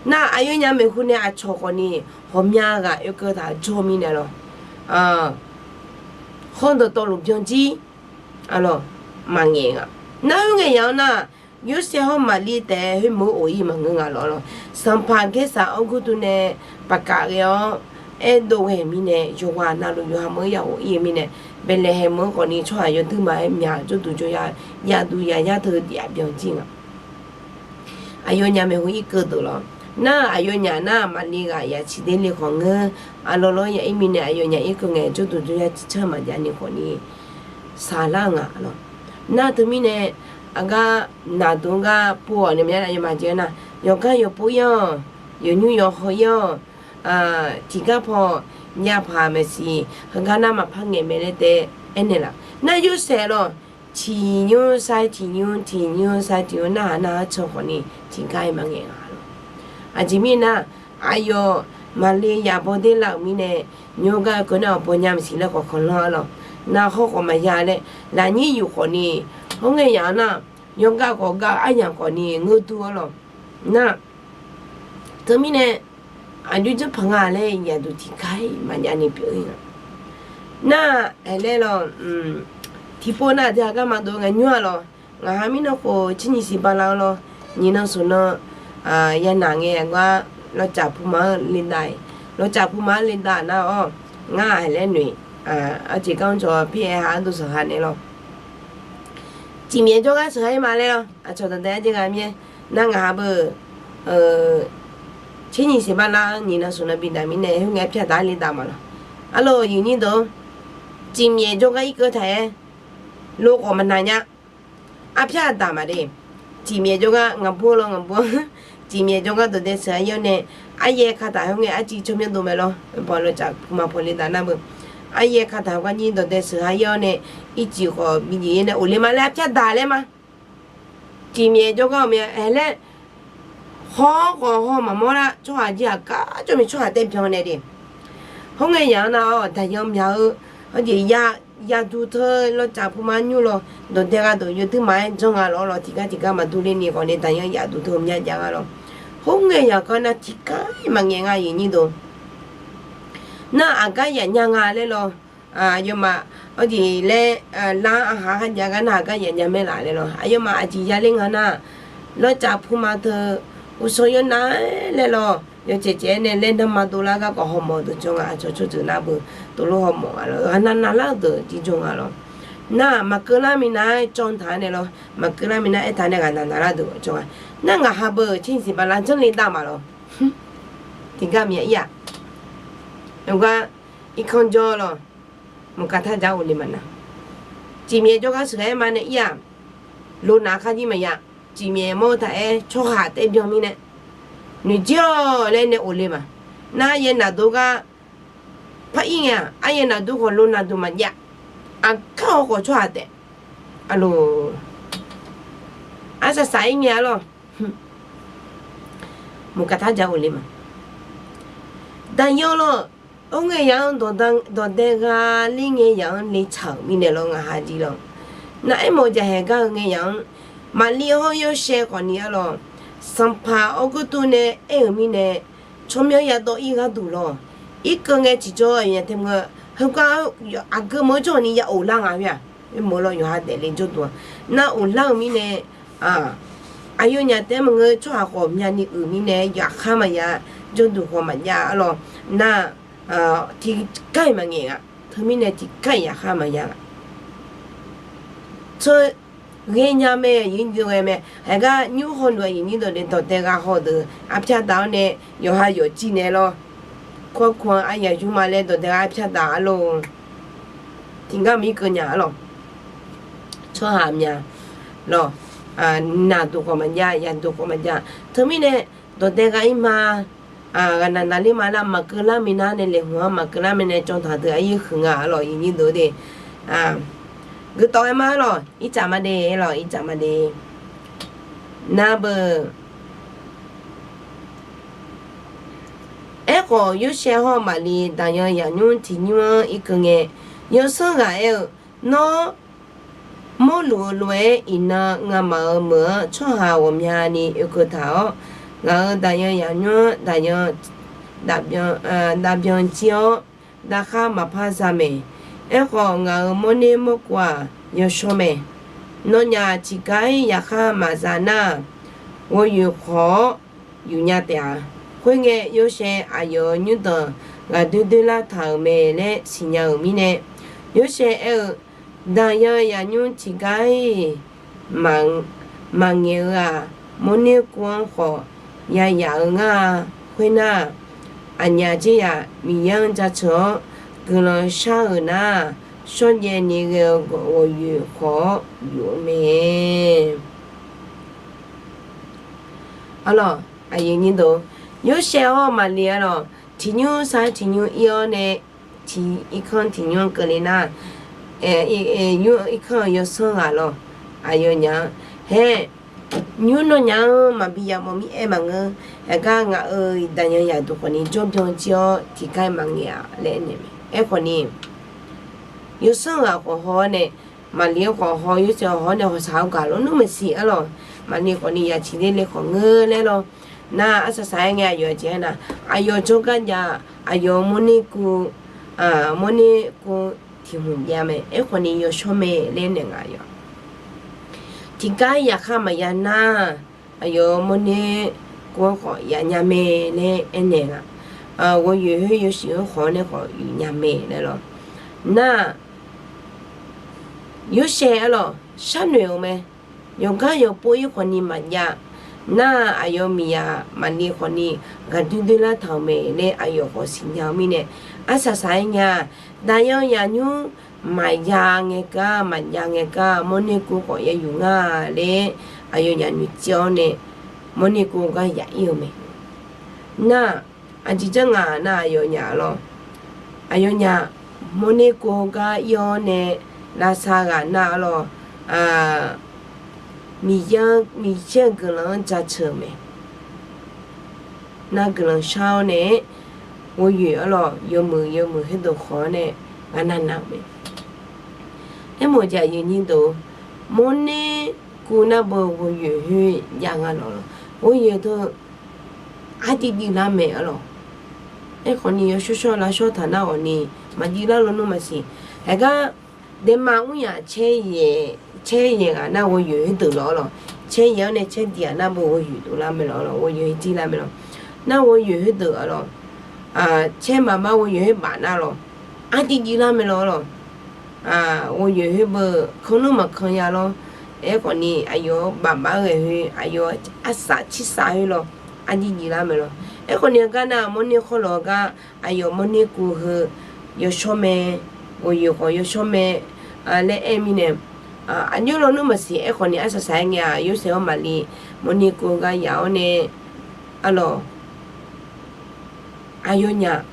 Nar aqyawfnyaf maeqhu nae aqcawq khawfni ghawqmya ghaq oekeuv taq jawr mirnae lawq. Hawr dawqtawvluf byan jir arlawq, maqngaeq nga. Nar khoerngae yaq-anr nar, Yorsaev hawr Maqli taef-aer khoermeuq-anr of-ir maqngeur nga lawq arlawq. Sanqpaq Gaersaq Awrgurtuv nae paqkaf ghae-awr aerdov ghae-euq mirnae, yawqghaq navluf yawqha meuq-anr ya of-ir-eu mirnae, Baeqlaeqhaeq meuq-anr khawfni tsawrhaq yawduir ma-aer myaq jawrduq jawryar, yaqduq yaqyar teu yaf byan jir nga. Aqyawfnyaf maeqhu irkeuv deuq lawq. Nar aqyawfnyaf nar Maqli ghaq yaf ciq der le khawf ngeur, arlawr lawr ya ir mirnae aqyawfnyaf irkeuv ngae jawrduq jawryar ciqcanr maqjav ni khawfni saqlar-eu nga lawq. Nar teumirnae aqgar naqdmq gar pov-awq nae maqya aqyawfmaf jeq-aer nar, yawqgar yawqpov ir-awq, yawqnymr yawqhaw ir-awq, tiqgar paw nyapaq maeqsiq heugar nar maqpar ngaeq mae laer taef-aer aernaeq laf. Nar Yorsaev lawq, tiq nymr sar tiq nymr, tiq nymr sar tiq nymr, narhaq narhaq can khawfni tiqgar-iq maqngaeq nga lawq. Aqjeq mirnae nar, aqyawf maqle yaf bawder lar-euq mirnae, yawgar-eu keuv nar-awq bawnya maqsiq laer khawf kanqlanr-ar lawq. Nar hawr khawf maqya laer lafnyir yuf khawfni, hawr ngae yaf-anr nar, yawgar khawf gar-eu aryamq khawfni ngeur dur-ar lawq. Nar, teumirnae aqjox janrpaq nga laer yaqduq tiqgar-iq maqjav ni pyeuf-ir nga. Nar, aerlaer lawq, tiqpov nar aqdui aqgar maqdov ngae nymr-a lawq. Ngaq ha mirnan khof tser nyiq siq bala-eu lawr, nyiq nan smq nan yanaq ngae gar lawcaf puma-anr le dav-iq, lawcaf puma-anr le dav nar-awr, ngar aerlaer noeq, arjeq gar-anr cawq pir-aer ha-anr dov sheuq ha naeq lawq. Cifmyaef jawrgar sheuq ha-ir ma laer lawr, aqcawq dawqdae-aer jaer gha mir-aer, nar ngaq ha beu-eu tser nyiq siq bala-anr nyiq nan smq nan bi dav mirnae, khoerngae arpyar daq-anr le dav ma lawq. Arlawq, aqyuif nyir deuq, cifmyaef jawrgar irkeuv taq-aer lo khawf maqnaq nya. Arpyar daq maqde. Cifmyaef jawrgar ngaqbur lawr ngaqbur, cifmyaef jawrgar dawqdae sheuq ha-ir-awr nae, aryaer kataq khoerngae arciv tsawrmyanr dov mae lawr. Bawq lawcaf puma paw le dav nar beu, aryaer kataq hawgar nyir dawqdae sheuq ha-ir-awr nae, ircif khawf bi jeq-ir nae of le ma laer arpyar daq laer ma. Cifmyaef jawrgar-euq mae aerlaer, haw khawf haw maqmawr lar tsawrhaq jir aqkar jawr mae tsawrhaq taerbyan nae de. Khoerngae yaf-anr nar-awr daqyan myaq-eu, hawjeq yaqduq teu lawcaf puma nymr lawr, dawqdae gha dawq yawduir ma-aer janr nga lawr lawq, tiqgar tiqgar maqdur ler ni khawf nae daqyan yaqduq teu mya jav nga lawr. Khoerngae yaf-anr nar tiqgar-iq maqngaeq nga aqyuif nyir deuq. Nar aqgar yaf nya nga laer lawr. Aqyawfmaf hawjeq laer, lar-anr aqha kharjav gar nar aqgar yaf nya mae laf laer lawr. Aqyawfmaf aqjeq ya ler nga nar, lawcaf puma teu uqshawr yawr nav-aer laer lawr, yawcaev caev-aer nae laer nanrma dovlar garkawv hawmawf deuq jawr nga. Aqcawq tsawrjeuq nar beu tov lof hawmawf nga lawr, ghaqnav navlar-eu deuq jir jawr nga lawr. Nar maqkeuv lar minav-aer cawv taq-aer nae lawr, maqkeuv lar minav aertaq nae ghaqnav navlar deuq jawr nga. Nar ngaq ha beu tser nyiq siq bala janr le dav ma lawr. Tiqgar myav-ir-aq, yawgar irkanr jawr lawr, muqkaq tarjaq of le maqnav. Cifmyaef jawrgar sheuq ha-aer ma nae ir-aq, lo nav kharjir maqya. Cifmyaef mawr-eu taq-aer tsawrhaq taerbyan mirnae, noeqjir-awq laer nae of le ma. Nar aryaer naqdov gar par ir ngae-aq, aryaer naqdov khawf lo naqduq maqjav. Aqkar-awr khawf tsawrhaq taef. Arlawq, arsaq saq-ir ngae-a lawr. Muqkaq tarjaq of le ma. Daqyan lawr, oer ngae yaf-anr dawqdae gha ler ngae yaf-anr le tsaq-euq mirnae lawr ngaq ha jir lawr. Nar aermawf jaqhaeq gar-eu ngae yaf-anr, maqli hawr yawshaev khawfni-ar lawr, sanqpaq Awrgurtuv nae aer-euq mirnae, tsawrmyanr yadawv-ir gharduq lawr, irkeuv ngae tiqjawr aqyawfnyaf tae maqngeur, heugar aqgeu meuq-anr jawrni ya of lar nga khoer-aq, oermawf lawr yawqha daefle jawrduq-a. Nar of lar-euq mirnae, aqyawfnyaf tae maqngeur tsawrhaq khawf myavni uiq mirnae yaqkhar maqya, jawrduq khawf maqjav-ar lawr. Nar tiqgar-iq maqngaeq nga. Teumirnae tiqgar-iq yaqkhar maqya nga. Teu ghaenya mae, aqyuif nyir deuq ghae mae. Haegar nymr hawluf aqyuif nyir deuq le dawqdae gha haw deuq arpyar daq-awr nae, yawqha yawqjir nae lawr, kawrkawr-anr aryaq yur ma laer dawqdae gha arpyar daq-ar lor. Tiqgar mir keuv nya-ar lawq. Tsawrhaq mya lawq, naqduq khawf maqjav, yaqduq khawf maqjav. Teumirnae dawqdae gha-ir ma, ghaqnaq naqler ma nar maqkeuv lar minav nae laeqhmq-anr maqkeuv lar minav cawv taq deuq aqyuif huiq nga-ar lawq, aqyuif nyir deuq de. Guiqtawf ghae ma-ar lawq, ircaf ma de, lawq ircaf ma de. Nar beu Aerkhawf, Yorsaev hawr Maqli daqyan yaqnymr tiq nymr-anr irkeuv ngae, yawsanr ghaq aer-eu, Nawr, mawrluf-eu lof-aer iqnan ngamaf-euq meuq-anr tsawrhaq ghawqmyani oekeuv taq-awr, ngaq-euq daqyan yaqnymr-anr daqyan, davbyan jir-awr, davkhar maqpar za mae. Aerkhawf, ngaq-euq mawrner mawrkov-aq, yawshawr mae. Nawnyaf tiqgar-ir yaqkhar maqza nar-aq, ghawqyoeq khawq-awr yufnya taef-a. Khoerngae, Yorsaev aqyawf-euq nymrdanq ghaqdoer doerlar taq-euq mae laer siqnya-euq mirnae, Yorsaev aer-eu, Daqyan yaqnymr tiqgar-ir maqngaeq-eu-aq, mawrner kov-anr khawf yayaf-eu ngar-a. Khoernar, aqnyaf dzer yaf Miqyaer-anr jaceuq-awr guiqlanq shar-euq nar, shawrjaev ni ghae-eu ghawqyoeq khawq-awr yuf-eu mae. Arlawq, aqyuif nyir deuq, Yorsaev hawr Maqli arlawq, tiq nymr sar tiq nymr ir-awr nae, tiq irkanr tiq nymr keuvle nar, nymr irkanr-eu yawsanr ghaq lawr, aqyawfnyaf-anr, haer, nymr nawnyaf-anr maqbi yamawf mir-aer maqngeur. Haegar ngaq-euq iqdaq yanzaq duq khawfni jawrbyan jir-awr tiqgar-aer maqngaeq-a laer aernaeq mae. Aerkhawfni, yawsanr ghaq khawf haw-awr nae, Maqli-anr khawf haw, Yorsaev-anr haw-awr nae hawsaq-awr gaq lawnmr maqsiq arlawq. Maqli khawfni ya ciqler le khawf ngeur laer lawr. Nar arsaq saq-aer ngae aqyawf jeq-aer nar, aqyawf jawrgar jav, aqyawf mawrner kuv, mawrner kuv tiq hmq jav mae. Aerkhawfni yawshawr mae laer naeq nga aqyawf. Tiqgar yaqkhar maqya nar, aqyawf mawrner kuv-anr khawf yanya mae laer aernaeq nga. Ghawqyoeq khoer yawshuif-anr khawf-awr nae khawf yufnya mae laer lawr. Nar, Yorsaev arlawq sharnoeq-euq mae. Yawqgar yawqpov ir khawfni maqjav. Nar aqyawf miqyaq Maqli khawfni ghaqdoer doerlar taq-euq mae laer aqyawf khawf siqnya-eu mirnae, arsaq saq-aer ngae-aq, daqyan yaqnymr maqya ngae gar, maqjav ngae gar mawrner kuv khawf ya yuf nga laer aqyawfnyaf noeqtsaev-awr nae mawrner kuv gar yaq ir-eu mae. Nar, aqjeq janr nga nar aqyawfnyaf lawr, aqyawfnyaf mawrner kuv gar ir-awr nae lavsav ghaq nar arlawq, Miqyaer, Miqyaer-euq guiqlanq-anr jaceuq-euq mae. Nar guiqlanq shar-awr nae, ghawqyoeq arlawq yawmuiq yawmuiq khoerdeuq khawf-awr nae ghaqnav nav-euq mae. Aermawf-eu jeq aqyuif aqnyir deuq, mawrner kuv nar beu ghawqyoeq khoer jav nga lawq lawq. Ghawqyoeq teu artiv juif lar mae arlawq. Aerkhawfni yawshawr shawr lavshawr taq nar ghawqni maqjuif lar lawnmr maqsiq. Haegar daema mr yaq caer yaeq ghaq nar ghawqyoeq khoerdeuq lawq arlawq. Caer yaeq-anr nae caer diq ghaq nar beu ghawqyoeq dovlar mae lawq arlawq, ghawqyoeq khoer jir lar mae lawq. Nar ghawqyoeq khoerdeuq arlawq, caer maqmar ghawqyoeq khoer baf nar lawq, artiv juif lar mae lawq arlawq. Ghawqyoeq khoer beu kanr nmr maqkan ya lawr. Aerkhawfni aqyawf-anr baf baf-aer ghae khoer, aqyawf arsaf cirsaf khoer lawr, arjir juif lar mae lawq. Aerkhawfni heugar nar mawrner khawrlawq-eu gar aqyawf mawrner kuv heu yawshawr mae, ghawqyoeq khawf yawshawr mae laer aer-eu mirnae, aqjox lawnmr maqsiq. Aerkhawfni arsaq saq-aer ngae-aq, Yorsaev-anr Maqli mawrner kuv-eu gar yaf-awr nae arlawq, aqyawfnyaf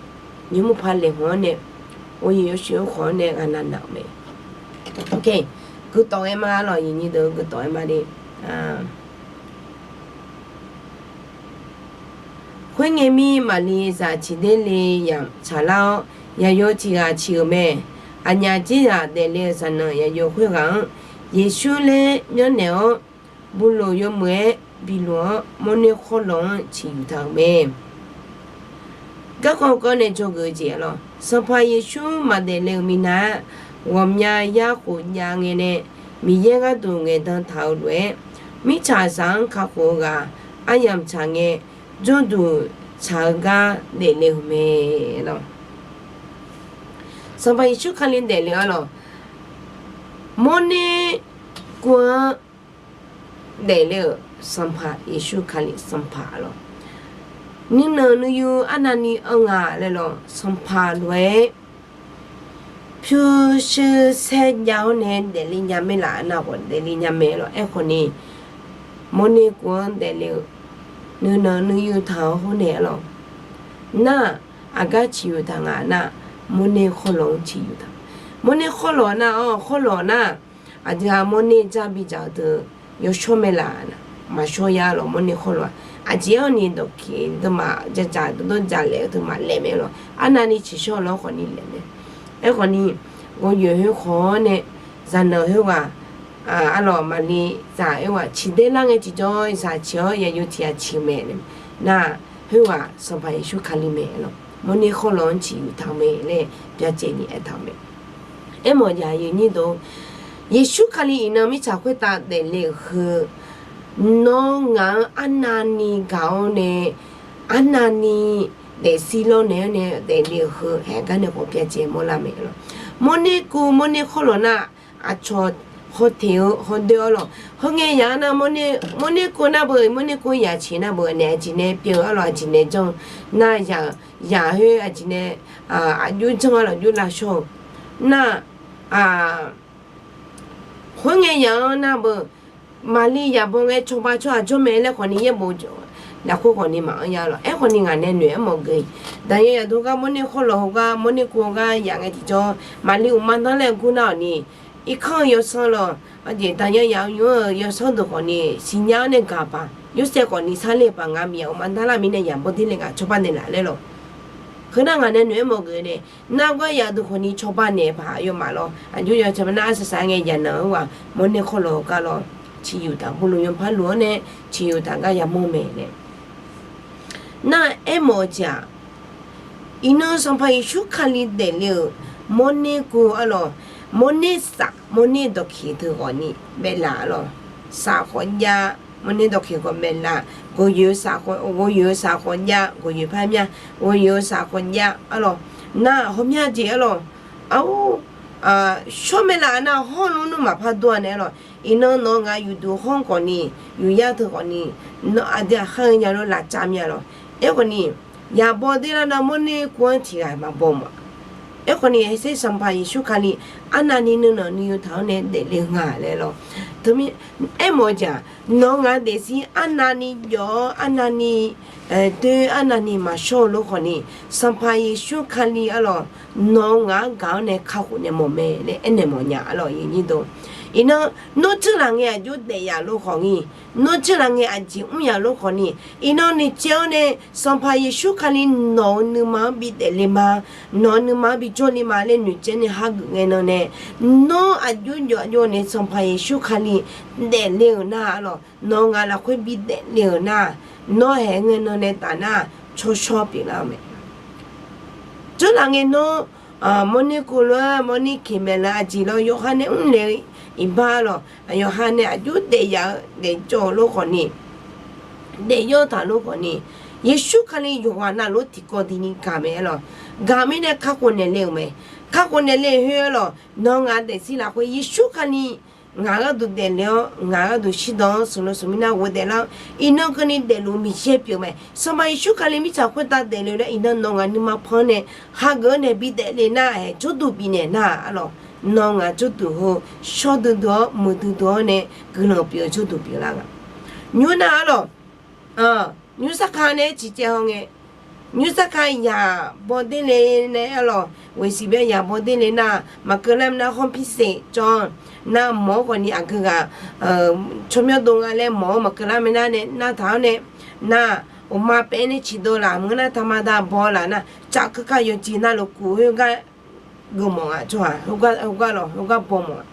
nymr murpaq laeqhmq-anr nae ghawqyoeq yawshuif-anr khawf-awr nae ghaqnav nav-euq mae. Guiqtawf ghae ma arlawq, aqyuif aqnyir deuq guiqtawf ghae ma de. Khoerngae mir Maqli zaq ciqder le yamq tsaqlar-awr, yaqyo tiq ghaq ciq-euq mae. Aqnyaf jir zaq daefle-euq zaqnanq yaqyo khoerghaq-anr Yeqsur laer myanrnaeq-awr, buqloq yawmuiq-aer biluf-anr mawrner khawrlawq-anr ciqyuq taq-euq mae. Garkawv kawv nae dzawgeuf-eu jeq arlawq, Sanqpaq Yeqsur maqdaef le-euq minav-aer, ghawqmya yar khof jav ngae nae Miqyaer gharduq ngaeqdan taq-euq lof-aer, mirtsaqzaq-anr kakhof-eu ghaq aryamq tsaq ngae, jawrduq tsaq-eu gar daefle-euq mae lawq. Sanqpaq Yeqsur Kali daefle arlawq, mawrner kuv-anr daefle-euq Sanqpaq Yeqsur Kali Sanqpaq lawq. Nuinanq nuiyu arnavni anr nga laer lawq, Sanqpaq lof-aer pyurshuir saerjav-awr nae daefle nya maer laf, nar khawf daefle nya mae lawq. Aerkhawfni mawrner kuv-anr daefle-euq nuinanq nuiyu taq-awr khoer nae arlawq, nar aqgar ciqyuq taq nga nar, mawrner khawrlawq-anr ciqyuq taq. Mawrner khawrlawq nar-awr, khawrlawq nar, aqdui-aq mawrner jar bidzaq-eu deuq yawshawr mae laf, maqshawr ya lawq. Mawrner khawrlawq-aq aqjeq-anr ni dawqkeq deumaf dzaqdzaq dawrdawr dzaqlaef-eu teumaf laef mae lawq. Arnavni ciqshawr lawr khawfni laef mae. Aerkhawfni ghawqyoeq khoer khawf-awr nae zaqnanq khoerghaq arlawq, Maqli zaq khoerghaq ciqdaer lar ngae tiqjawr zaq ciq-awr yaqyo tiq ghaq ciq-eu mae. Nar khoerghaq Sanqpaq Yeqsur Kali mae lawq. Mawrner khawrlawq-anr ciqyuq taq-eu mae laer byacaevni aertaq-euq mae. Aermawf-eu jeq aqyuif aqnyir deuq, Yeqsur Kali iqnan mirtsaq khoertav daefle-euq heu, nawr ngaq-anr arnavni gaq-awr nae, arnavni daefsir lawrnaeq-awr nae daefle-euq heu haeq gar nae khawf byacaev mawrlar mae lawq. Mawrner kuv mawrner khawrlawq nar, aqcawq hawteq-eu hawdoer arlawq. Heungae yaq-anr nar, mawrner kuv nar beu, mawrner kuv yaq ciq nar beu nae aqjeq nae pyeuf-eu arlawq, aqjeq nae janr-eu nar, yaq khoer aqjeq nae aqjox janr arlawq, aqjox lavshawr-eu nar, khoerngae yaq-anr nar beu, Maqli yaq baw ngae cawba tsawrhaq jawr mae laer khawfni yaerbof lafkhoer khawfni maqanr nya lawq. Aerkhawfni ngaq nae noeq-aer mawf geuf-iq, daqyan yaqdawr gar mawrner khawrlawq hawr gar mawrner kuv-eu gar yaf ngae tiqjawr, maqli uqma danr laer gur nar-awq ni, irkanr-eu yawsanr lawq, aqjeq daqyan yaq-eu nymr-eu yawsanr deuq khawfni siqnya-anr nae gaq paq, Yorsaev khawfni sarler-eu paq, ngaq miqyaq uqma danr lar mirnae yaq bawder le ngaq cawba naeqlaf laer lawq. Heu nar ngaq nae noeq-aer mawf geuf nae, nargawr yaf deuq khawfni cawba naeq paq aqyawfmaf lawr, aqjox yawcaq ma nar arsaq saq-aer ngae yaqnanq-anr ghaq mawrner khawrlawq-eu gar lawr, ciqyuq taq boluf yanpar luf-anr nae ciqyuq taq gar yamawr mae nae. Nar aermawf-eu jeq-aq, iqnan Sanqpaq Yeqsur Kali daefle-euq mawrner kuv arlawq, mawrner saf mawrner dawqkiq teu ghawfni baeflaf arlawq, saf khawf jav, mawrner dawqkiq khawf baeflaf, ghawqyoeq-eu saf khawf, ghawqyoeq-eu saf khawf jav, ghawqyoeq par mya, ghawqyoeq-eu saf khawf jav arlawq, nar hawmya jeq arlawq, ar, shawr mae laf nar hawrluf nmr maqpar dur-a nae arlawq, iqnan nawq-eu ngaq yufduq hawr khawfni, yufyar teu khawfni, nawr aqdui aqkhar-eu nya lof lafcav mya lawq. Aerkhawfni, yaq bawder lar nar mawrner kuv-anr tiq ghaq maqbaw mawf-a. Aerkhawfni, haeqser Sanqpaq Yeqsur Kali arnavni nuinanq nuiyu taq-awr nae daefle nga laer lawq. Teumirnae aermawf-eu jeq-aq, nawq-eu ngaq daefzir arnavni jawf-awr arnavni doer arnavni maqshawr-eu lof khawfni, Sanqpaq Yeqsur Kali arlawq, nawq-eu ngaq-anr gaq-awr nae kakhof naeq mawf mae laer aernaeq mawf nya arlawq, aqyuif aqnyir deuq. Iqnan, nawr teurlaf ngae aqjox daef yaf lof khawfni, nawr teurlaf ngae aqjeq mr yaf lof khawfni, iqnan noeqtsaev-awr nae Sanqpaq Yeqsur Kali nawq-eu nuima-anr bidaef le ma, nawq-eu nuima-anr bijawr le ma laer noeqtsaev nae hageuf ngae nan nae, nawr aqjox jawf aqjox nae Sanqpaq Yeqsur Kali daefle-euq nar arlawq, nawq-eu ngaq lafkhoer bidaef le-euq nar, nawr haeq ngae nan nae taf nar, tsawrshawr pyeuflar-eu mae. Teurlaf ngae nawr, mawrner kuv lof-aer mawrner keq maeqle aqjeq lawr yawqha nae mrle-eu iqbax lawq, yawqha nae aqjox daef yaf-eu daefjawr-eu lof khawfni, daefjawr taq lof khawfni, Yeqsur Kali yawqghaq navluf tiqkawv diqni gaq mae arlawq. Gaq mirnae kakhof naeqle-euq mae. Kakhof naeqle khoer arlawq, nawq-eu ngaq daefzir lafkhoer Yeqsur Kali ngaq gharduq daefle-awr, ngaq gharduq shirdan-anr smq luf smq mirnae ghofdaef lar-awr, iqnan keuvni daefluf Miqyaer pyeuf mae. Sanqpaq Yeqsur Kali mirtsaq khoertav daefle-eu laer iqnan nawq-eu ngaq nuima pan-anr nae hageuf-awr nae bidaef le nar-aer jawrduq bifnaeq nar arlawq, nawq-eu ngaq jawrduq heu shawr duidui-awr muiqdui dui-awr nae guiqlanq pyeuf-eu jawrduq pyeuflar nga. Nymr nar arlawq, nymr sarkar nae ciqcaev haw ngae, nymr sarkar yaq bawder le nae arlawq, ghoeqsiq bae yaq bawder le nar, maqkeuv lar nar hawr pirseq jawr-anr nar mawq-awr khawfni aqgeu ghaq tsawrmyanr dov nga laer mawq-awr maqkeuv lar mae nar nae nar taq-awr nae, nar uqma paef nae ciqdov laf maqngeur nar taqma da baw laf nar caf keuka yawjeq navluf kuf khoergar geufmawf-a tsawrhaq, heugar lawq heugar baw mawf-a.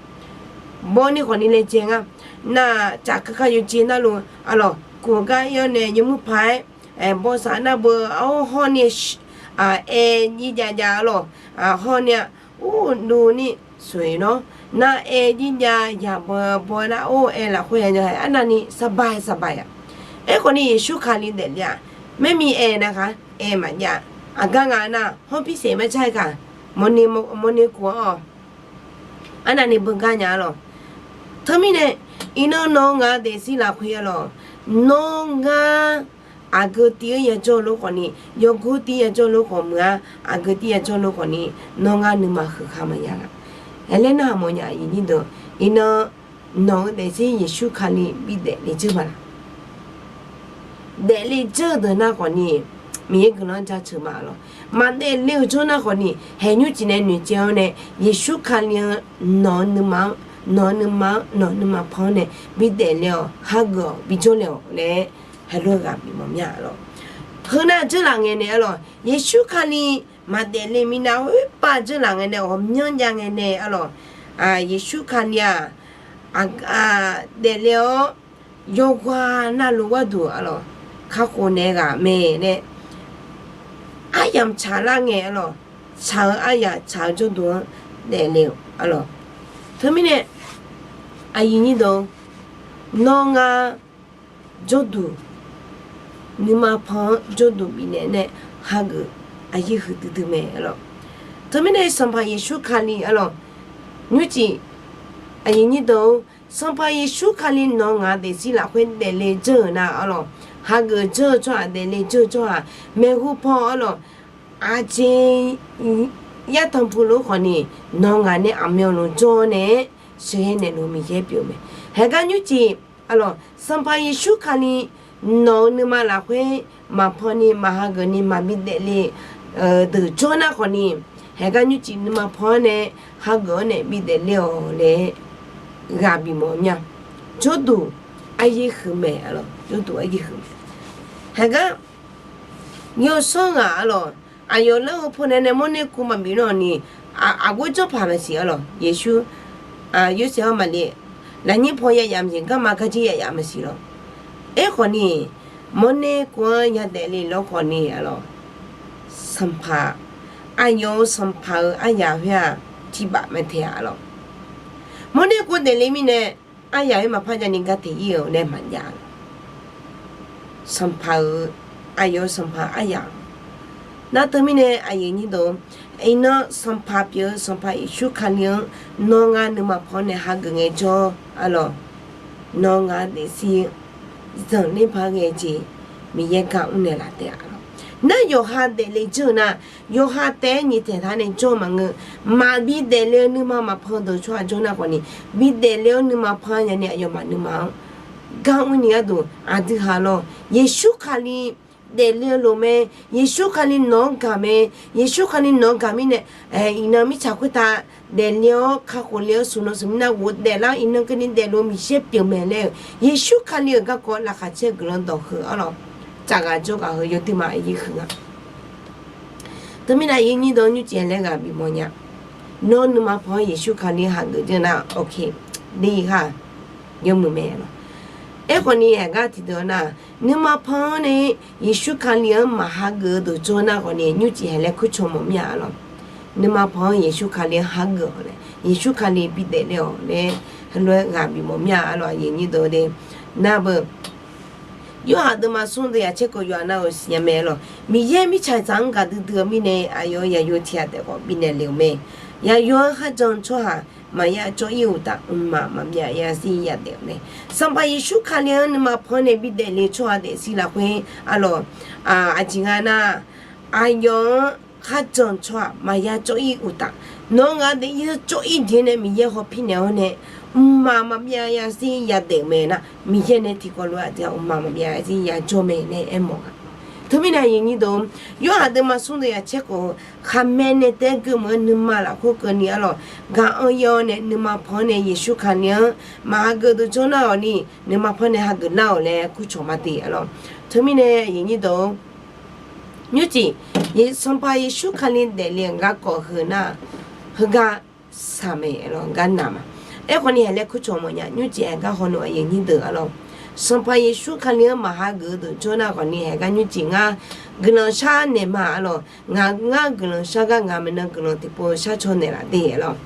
Bawni khawfni laejae nga. Nar caf keuka yawjeq navluf arlawq kuf-eu gar ir-awr nae yawmuiq paq-aer, bawsaq nar beu-awr hawr ni, aer jir jav jav arlawq, hawr ni-a, ur duv ni soeq nawr nar aer jir jav yaq baw baw nar or aer lafkhoer ya jav-aer arnavni saqbaq saqbaq-a. Aerkhawfni Yeqsur Kali daefle-aq, maermi aer nar khaq aer maqjav. Aqgar nga nar hawr pirseq marcar-aer kaq, mawrner kuv-awr arnavni beugar nya arlawq. Teumirnae iqnan nawq-eu ngaq daefzir lafkhoer arlawq, nawr ngar aqgeu tiv-aer yajawr lof khawfni, yawgor tiv-aer yajawr lof khawf meuq-a, aqgeu tiv-aer yajawr lof khawfni, nawr ngar nuima huiqkhaq maqya nga. Aerler narhaq mawfnya aqyuif aqnyir deuq, iqnan nawq-eu daefzir Yeqsur Kali bidaef le dzeur ma laq? Daefle dzeur-eu deuq nar khawfni, Miqyaer guiqlanq-anr jaceuq ma lawq. Maqdaef le-euq jawr nar khawfni, haeqnymr cif nae noeqtsaev-awr nae, Yeqsur Kali-anr nawq-eu nuima-anr, nawq-eu nuima-anr, nawq-eu nuima pan-anr nae bidaef le-awq, hageuf-awq, bijawr le-awq laer heulof-aer ghaq bimawf mya lawq. Heu nar dzeurlaf ngae nae arlawq, Yeqsur Kali maqdaef le minav khoerpav dzeurlaf ngae nae ghawqmyanr jav ngae nae arlawq, Yeqsur Kali-aq, daefle-awr yawqghaq navluf gharduq arlawq kakhof naeq ghaq mae nae aryamq tsaqlar ngae arlawq, tsaq-eu aryaq tsaq-eu jawrduq-anr daefle-euq arlawq. Teumirnae aqyuif aqnyir deuq, nawr ngar jawrduq, nuima pan-anr jawrduq bifnaeq nae hageuf aqyuif huiqdui dui mae arlawq. Teumirnae Sanqpaq Yeqsur Kali arlawq, nymrcif aqyuif aqnyir deuq-or, Sanqpaq Yeqsur Kali nawq-eu ngaq daefzir lafkhoer daefle dzeur-euq nar arlawq, hageuf dzeur-eu tsawrhaq, daefle dzeur-eu tsawrhaq, maeqhu paw arlawq, aqjeq yartanq puq lof khawfni, nawq-eu ngaq nae aqmyanluf jawr-awr nae sheuqghae naeqluf Miqyaer pyeuf-eu mae. Haegar nymrcif arlawq, Sanqpaq Yeqsur Kali nawq-eu nuima lafkhoer maqpan ni maqhageuf ni maqbi daefle deuq jawr nar khawf ni, haeqgar nymrcif nuima pan-anr nae hageuf-awr nae bi daefle-awq laer ghaq bif mawf-eu mir-a. Jawrduq aryaer huiq mae, jawrduq aryaer huiq mae. Haeqgar yawsanr ghaq arlawq, aqyawf laer-eu pawnae nae mawrner kuv maqbif nar-awq ni, aqgor janrpaq maqsiq arlawq. Yeqsur, Yorsaev-anr maqle, lafnyir paw yayaf maqsiq, garma garjir yayaf maqsiq lawq. Aerkhawf ni, mawrner kuv-anr yadaef le lawr khawf ni arlawq, sanqpaq, aqyawf-euq sanqpaq-euq aryaq khoer-aq tiqbaf mae tae-a arlawq. Mawrner kuv daefle mirnae aryaq khoer maqpar javni gar teq ir-euq laer maqjav-a. Sanqpaq-euq, aqyawf-euq sanqpaq aryaq. Nar teumirnae aqyuif aqnyir deuq, iqnan sanqpaq pyeuf-eu Sanqpaq Yeqsur Kali-anr nawr ngar nuima pan-anr nae hageuf ngaejawr arlawq, nawr ngar daefzir zanqler par ghae jeq Miqyaer gar mr naeqlaf taef-a arlawq. Nar yawqha daefle janr-eu nar, yawqha taef-aer nyiq taeq tar nae jawr maqngeur. Maqbi daefle-eu nuima maqpan deuq tsawrhaq jawr nar khawf ni, bi daefle-awr nuima pan ya'ni aqyawfmaf nuima-anr gar mrni gharduq aqdui ha lawr, Yeqsur Kali daefle-eu lof mae. Yeqsur Kali nawq-anr gaq mae. Yeqsur Kali nawq-anr gaq mirnae, iqnan mirtsaq khoertav daefle-awr kakhof le-awr smq nan smq mir nar ghofdaef lar-awr iqnan keuvni daefluf-eu Miqyaer pyeuf mae laer-eu Yeqsur Kali-euq garkawv laqkhaq caer guiqlanq dawq heu arlawq, tsafghaq jawrghaq heu yawduima aryaer huiq nga. Teumirnae aqyuif aqnyir deuq nymrcif laer ghaq bif mawf nya. Nawr nuima pan-anr Yeqsur Kali hageuf janr nar, ok, de-ir ha, yawmuiq mae lawq. Aerkhawf ni haeqgar tiqdeuq-a nar, nuima pan-anr nae Yeqsur Kali-anr maqhageuf-eu deuq jawr nar khawf ni nymrcif haeq laer kur caw mawf mir-a arlawq. Nuima pan-anr Yeqsur Kali-anr hageuf-awq laer, Yeqsur Kali bi daefle-awq laer, heulof-aer ghaq bif mawf mir-a arlawq, aqyuif aqnyir deuq de. Nar beu Yorhaq deuvma smr deuq yaqcaer keuv yawqha nar-euq siqnya mae lawq. Miqyaer mirtsaqzaq-anr gaqdui dui-eu mirnae aqyawf-euq yaqyo tiq ghaq taef khawf bifnaeq le-euq mae. Yaqyo-anr kharjan-eu tsawrhaq maqya jawr-ir uqtaf, mqmaq maqbyav yashir yadaef-euq mae. Sanqpaq Yeqsur Kali-anr nuima pan-anr nae bi daefle tsawrhaq daefzir lafkhoer arlawq, aqjeq nga nar, aqyawf-anr kharjan-eu tsawrhaq maqya jawr-ir uqtaf, nawq-anr ngaq daefzir jawr-ir jeq nae Miqyaer hawpir naeq-awr nae, mqmaq maqbyav yashir yadaef-euq mae nar, Miqyaer nae tiqkawv lof-aer aqdui-aq mqmaq maqbyav yashir yajawr mae laer aermawf nga. Teumirnae aqyuif aqnyir deuq, Yorhaq deuvma smr deuq yaqcaer keuv-eu khaqmae nae taef-aer geufmeuq-eu nuima lafkhoer keuvni arlawq, gaq-anr yaw-awr nae nuima pan-anr nae Yeqsur Kali-anr maqhageuf deuq jawr nar-awq ni, nuima pan-anr nae hageuf lar-awq laer kur cawq ma de arlawq. Teumirnae aqyuif aqnyir deuq, nymrcif, Sanqpaq Yeqsur Kali daefle-euq garkawv heu nar, heugar saq mae lawq, gar naq ma. Aerkhawf ni haeq laer kur cawq mawf nya, nymrcif haeq gar hawnaeq aqyuif aqnyir deuq arlawq. Sanqpaq Yeqsur Kali-anr maqhageuf-eu deuq jawr nar khawf ni haeq gar nymrcif ngar guiqlanq shar naeq ma arlawq. Ngaq ngar guiqlanq shar gar ngaq maeqnan guiqlanq tiqpov shar caw naeqlaf de arlawq.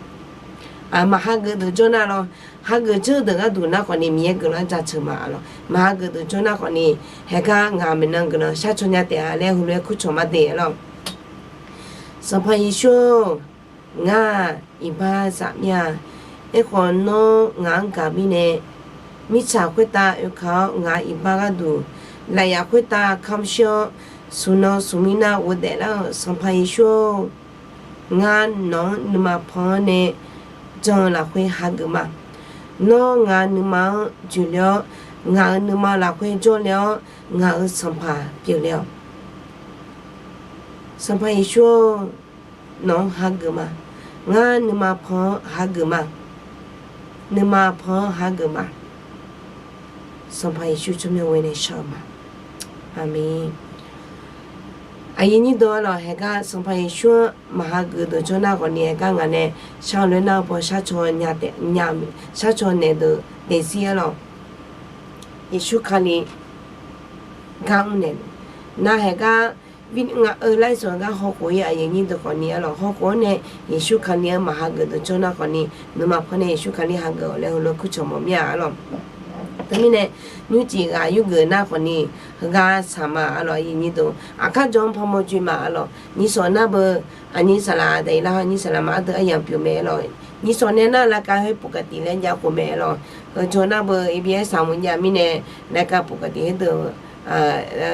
Maqhageuf deuq jawr nar lawr, hageuf jawr deuq gharduq nar khawf ni Miqyaer guiqlanq-anr jaceuq ma arlawq. Maqhageuf deuq jawr nar khawf ni haeq gar ngaq maeqnan guiqlanq shar caw nya taef-a laer heulof-aer kur cawq ma de arlawq. Sanqpaq Yeqsur-or, ngar-aq iqbax zaf mir-a. Aerkhawf nawr ngaq-anr gaq mirnae, mirtsaq khoertav oekaq-awr ngaq-euq iqbax gharduq, lafyaf khoertav kamq shir-awr, smq nan smq mir nar ghofdaef lar-euq Sanqpaq Yeqsur-or, ngar nawq-anr nuima pan-anr nae jan-eu lafkhoer hageuf ma. Nawr ngaq nuima-anr joeqle-awr, ngaq-euq nuima lafkhoer jawrle-awr, ngaq-euq Sanqpaq pyeufle-awq. Sanqpaq Yeqsur-or, nawq-anr hageuf ma. Ngar nuima pan-anr hageuf ma. Nuima pan-anr hageuf ma. Sanqpaq Yeqsur tsawrmyanr ghoe nae shar-eu ma. Aqmeq. Aqyuif aqnyir deuq arlawq, haeq gar Sanqpaq Yeqsur-anr maqhageuf deuq jawr nar khawf ni haeq gar ngaq nae shar-eu lof-aer nar-eu paw shar caw nya taef, shar caw naeq deuq daefzir arlawq. Yeqsur Kali gar mr naeq, nar haeq gar ngaq-euq larsaq gar hawkhof-ir aqyuif aqnyir deuq khawf ni arlawq, hawkhof-awr nae Yeqsur Kali-anr maqhageuf deuq jawr nar khawf ni, nuima pan nae Yeqsur Kali hageuf-awq laer heulof-aer kur cawq mawf mir-a arlawq. Teumirnae nymrcif ghaq yurgeuf nar khawf ni, heugar saq ma arlawq, aqyuif aqnyir deuq, aqkar jawr-anr pamawr joe ma arlawq. Nyiq sawq nar beu, aqnyir saqlaq daef-ir lar-awr, aqnyir saqlaq ma ardeuv aryamq pyeuf mae arlawq. Nyiq sawq nae nar รายการ heu ปกติ laer jav khof mae arlawq. Heu jawr nar beu, ABS saq-euq jav mirnae รายการ ปกติ heu deuq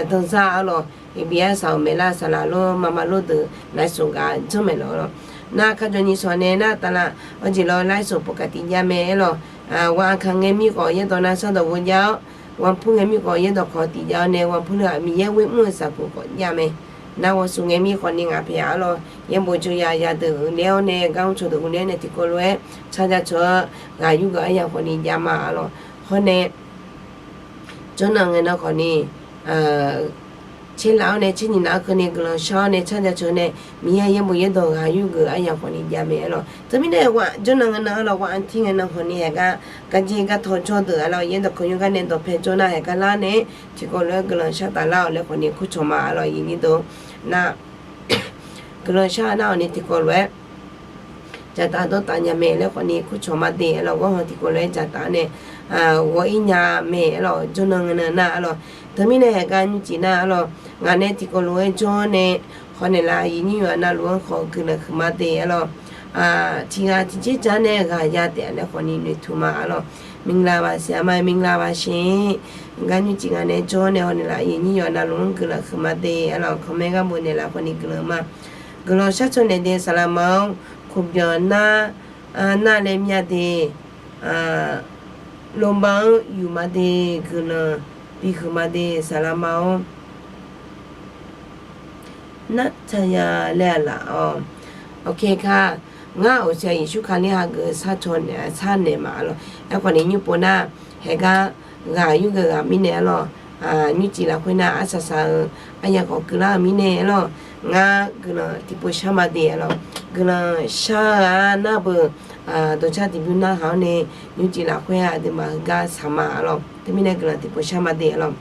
danzar arlawq. ABS saq-euq maeqlar saqlaq lor maqma lor deuq larsaq gaq janr maeq lawq arlawq. Nar kar jawr nyiq sawq nae nar tavlaq, aqjeq lawr larsaq ปกติ jav mae arlawq. Ghaq aqkaq ngae mir khawf yaerdawq nav shardawq ghovjav-awr Wanpur ngae mir khawf yaerdawq khawf tiqjav-awr nae wanpur leu-aq Miqyaer ghoer mr-eu saqkuq khawf jav mae. Nar ghawqshuq ngae mir khawfni ngaq paeq-a arlawr, yaerbof tsawrya ya deuq uiqler-awr nae gar mr caw deuq uiqler-awr nae tiqkawv lof-aer tsar ja cawq-eu ghaq yur geuf aryamq khawfni jav ma arlawr. Hawr nae jawrnan ngae nan khawfni tserlaf-awr nae tser nyiq naf-anr keuvni guiqlanq shar-awr nae tsar ja cawq nae Miqyaer yaerbof yaerdawq ghaq yur geuf aryamq khawfni jav mae arlawr. Teumirnae jawrnan ngae nan arlawr, ghaq anr tir ngae nan khawfni haeq gar garjir gar taw jawr deuq arlawr, yaerdawq kawq yur gar nae dawqpae jawr nar haeq gar lar nae tiqkawv lof-aer guiqlanq shar taf lar-awq laer khawfni kur cawq ma arlawr, aqyuif nyir deuq. Nar guiqlanq shar nar-awq ni tiqkawv lof-aer dzaqtaf dawrtaf nya mae laer khawfni kur cawq ma de arlawr, ghawrhanq tiqkawv lof-aer dzaqtaf-awr nae ghawq-ir nya mae arlawr, jawrnan ngae nan nar arlawr. Teumirnae haeq gar nymrcif nar arlawr, ngaq nae tiqkawv lof-aer jawr nae khawf naeqlaf, aqyuif nyir yawqha navluf-anr khawf guiqlanq huiqma de arlawr. Tiqghaq tiqjeq dzaq nae ghaq ya taef-a laer khawfni noeqtmq ma arlawr. မင်္ဂလာပါဆရာမ, မင်္ဂလာပါရှင်. Gar nymrcif ngaq nae jawr nae khawf naeqlaf, aqyuif nyir yawqha navluf-anr guiqlanq huiqma de arlawr, comment gar bof naeqlaf khawfni guiqlanq ma. Guiqlanq shar caw naeq de saqlaqma-awr, khuqbyawq nar nar laer mya de, lomba-anr yufma de, guiqlanq bihuiqma de saqlaqma-awr. Nartaya laer-aq laf-awr. Oke ka, ngar-awq siq-aq Yeqsur Kali hageuf sar caw naeq, sar naeq ma arlawr. Aerkhawfni nymr pov nar, haeq gar ghaq yur geuf ghaq mirnae arlawr, nymrcif lafkhoer nar arsaq saq-eu aryamq khawf keuvlar-eu mirnae arlawr, ngar guiqlanq tiqpov shar ma de arlawr. Guiqlanq shar-eu-aq nar beuq dawqcar tiqbymr narhaq-awr nae nymrcif lafkhoer aqduimaf heugar saq ma arlawr. Teumirnae guiqlanq tiqpov shar ma de arlawr.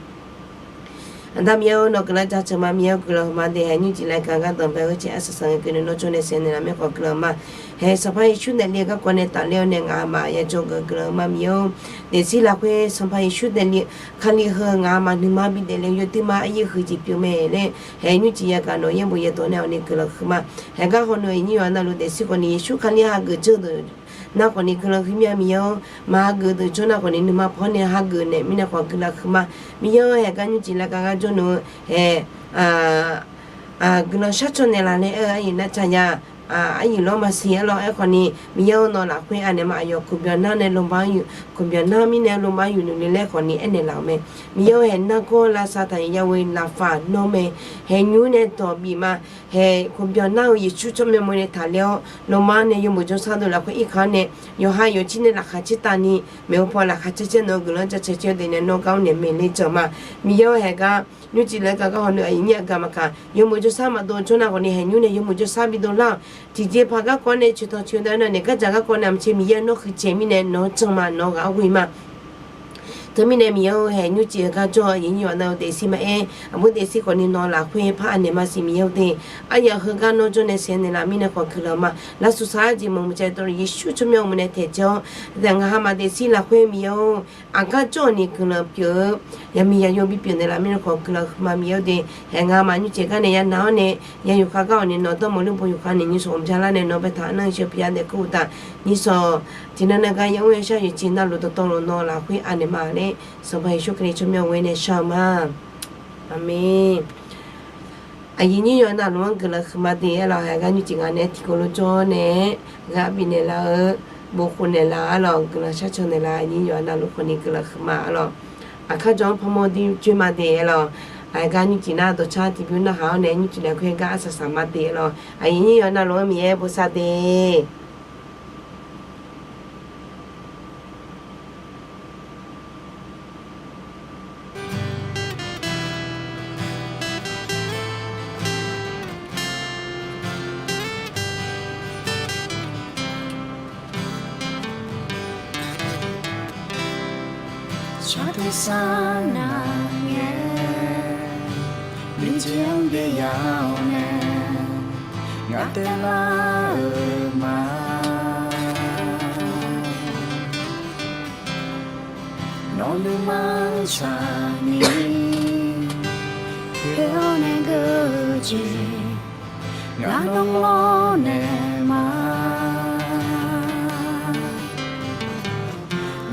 Aqda Miqyaer-or, nawq guiqlanq jaceuq ma. Miqyaer-or, guiqlanq huiqma de. Haeq nymrcif laer gar gar danqbae-eu gharduq arsaq saq ngae keuvni nawr jawr nae saeqnaeq laf mirkhanq guiqlanq ma. Haeq Sanqpaq Yeqsur daefle-eu garkawv nae tafler-awr nae ngaqha maf ya jawrgeuf guiqlanq ma Miqyaer-or. Daefzir lafkhoer Sanqpaq Yeqsur daefle Kali heu ngaqha maf nuima bidaefle-eu yawduima aryaer huiq jeq pyeuf mae laer haeq nymrcif yagaq nawq yaerbof yaerdawq nae awq ni guiqlanq huiqma. Haeq gar hawnuv aqyuif nyir yawqha navluf daefzir khawfni Yeqsur Kali hageuf jawr-eu deuq nar khawfni guiqlanq huiqmya Miqyaer-or. Maqhageuf deuq jawr nar khawfni nuima paw-awr nae hageuf naeq mirnae khawf guiqlanq huiqma. Miqyaer-or, haeq gar nymrcif laer gar gar jawrnuv-eu haeq guiqlanq shar caw naeqlaf nae aer-eu aryuif nar caya, aryuif lawr maqsiq arlawr. Aerkhawfni Miqyaer-or, nawq lafkhoer anaeq ma. Aqyawf khuqbyawq nar nae lomba-anr yuf, khuqbyawq nar mirnae lomba-anr yuf nuq le laer khawfni aernaeq laf-euq mae. Miqyaer-or, haeq nargawr lavsav taqnyaf ya ghoe lafkhaq nawr mae. Haeq nymr nae dawq bif ma. Haeq khuqbyawq nar-eu Yeqsur tsawrmyanr moe nae taqler-awr lomba-anr nae yawmuiq jawrshar deuq lafkhoer irkaq-anr nae yawqha yawqcir nae laqkhaq caer tavni maeqhu paw laqkhaq caer caer nawq-eu guiqlanq jaceuq caer-eu deuq nae nawr gar-anr naeq maeq le dzeuq ma. Miqyaer-or, haeq gar nymrcif laer gar gar hawnuv aqyuif nyir aqgaf maqkaq yawmuiq jawrshar maqdov jawr nar khawfni haeq nymr nae yawmuiq jawrshar bidov lar-awq. Tiqjeqpaq garkawv nae coeqtanq coeqdaq-aer nar naeq gardzaq garkawv nae maqtser Miqyaer-or, nawr huiqdzaeq mirnae nawq-anr janr ma, nawq ghaq-anr ghoe ma. Teumirnae Miqyaer-or, haeq nymrcif-eu gar jawr-eu aqyuif nyir yawqha navluf daefzir ma aer, aqbur daefzir khawfni nawq lafkhoer par anaeq maqsiq Miqyaer-or de. Aryamq heugar nawr jawr nae saeqnaeq laf mirnae khawf guiqlanq ma. Lafsuf saq-aer jeq maqmuiq caev dawr Yeqsur tsawrmyanr muiq nae taeq caer-awr, ngaqha maf daefzir lafkhoer Miqyaer-or, aqgar jawr-eu ni guiqlanq pyeuf-eu yaqmiq yaqyo bipyeuf naeqlaf mirnae khawf guiqlanq huiqma Miqyaer-or de. Haeq ngaqha maf nymrcif gar nae yanaq-awr nae ya yufkhav gar awq ni nawq dawrmawq lmrbo yufkhav ni nyiq sawq mqbya lar nae nawq baetaq arnan sheuq pyaq daef kur uqtaf, nyiq sawq tiqnan nae gar ya mr ya shar yawqjeq navluf dawqtawvluf nawq lafkhoer anaeq ma laer Sanqpaq Yeqsur Kali tsawrmyanr ghoer nae shar-eu ma. Aqmeq. Aqyuif nyir yawqha navluf-anr guiqlanq huiqma de arlawq. Haeq gar nymrcif ngaq nae tiqkawv lof jawr nae ghaq bifnaeq laf-eu, bofkhof naeq laf-eu arlawq, guiqlanq shar caw naeq laf-eu aqyuif nyir yawqha navluf khawfni guiqlanq huiqma arlawq. Aqkar jawr-anr parmawr dir joer ma de arlawq. Haeq gar nymrcif nar dawqcar tiqbymr narhaq-awr nae nymrcif lafkhoer gar arsaq saq ma de arlawq. Aqyuif nyir yawqha navluf-anr Miqyaer bosav de. Tsawrtuiq sar nar ngae, miqjeq-anr byav-awr nae, ngaq taev lar-euq ma. Nawr nuima tsaqni, khoer-awr nae geur-eu jeq, ngar nawr lawrnaeq ma.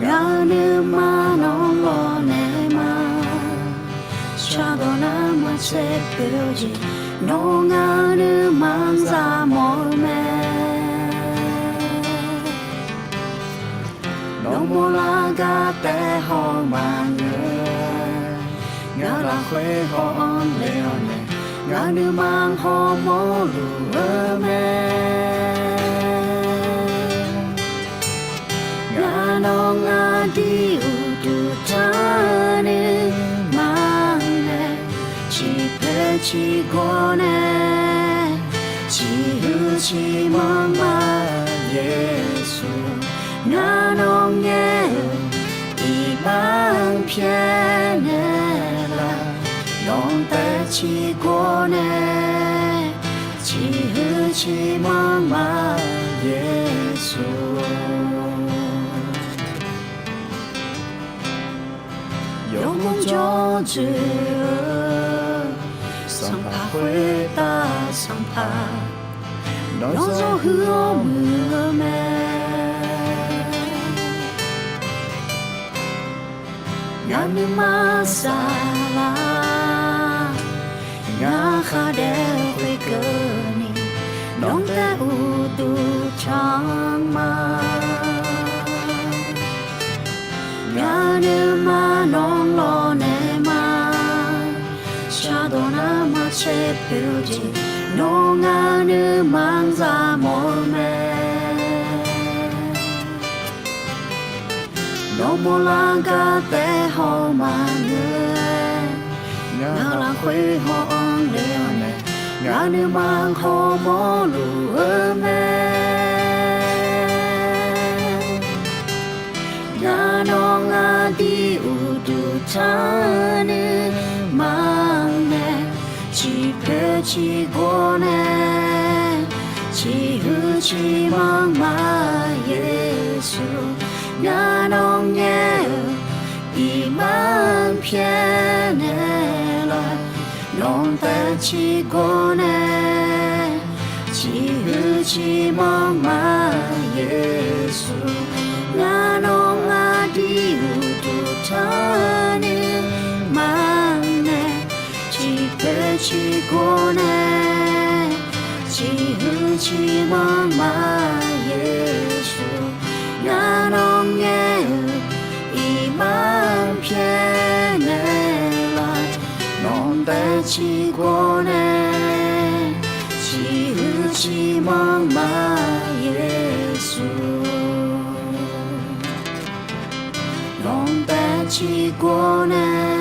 Ngaq-euq nuima nawr lawrnaeq ma. Shardawq nar maqtser pyeuf-eu jeq, nawr ngaq-euq nuima-anr za mawf-eu mae. Nawr mawrlar gar taef haw maqngeur. Ngaq lafkhoer haw-anr le-awr nae, ngaq nuima hawmawr luf-eu mae. Ngaq nawq ngaq dui uqduq tanr nuima nae, ciqpoeq ciqgawr nae, ciqhuiq ciqmanr ma Yeqsur. Ngaq nawq ngaer-euq iqbax pyaeqnaeq laf, nawq taef ciqgawr nae, ciqhuiq ciqmanr ma Yeqsur. Yawmuiq jawr dzoeq-eu, sanqpaq khoertav sanqpaq, nawr zawr huiq-awr muiq-eu mae. Ngaq nuima saflar, ngaq khar daef khoerkeuvni, nawq taef uqduq tanr ma. Ngaq nuima nawq lawq naeq ma, shardawq nar maqcaer poeq-eu jeq, nawq ngaq nuima-anr zaq mawf-eu mae. Nawq mawrlar gar taef haw maqngeur-aer, ngaq lafkhoer haw-anr le-awr nae, ngaq nuima hawmawr luf-eu mae. Ngaq nawq ngaq dui uqduq tanr nuima nae, ciqpoeq ciqgawr nae, ciqhuiq ciqmanr ma Yeqsur. Ngaq nawq ngaer-euq iqbax pyaeqnaeq laf, nawq taef ciqgawr nae, ciqhuiq ciqmanr ma Yeqsur. Ngaq nawq ngaq dui uqduq tanr nuima nae, ciqpoeq ciqgawr nae, ciqhuiq ciqmanr ma Yeqsur. Ngaq nawq ngaer-euq iqbax pyaeqnaeq laf, nawq taef ciqgawr nae, ciqhuiq ciqmanr ma Yeqsur. Nawq taef ciqgawr nae,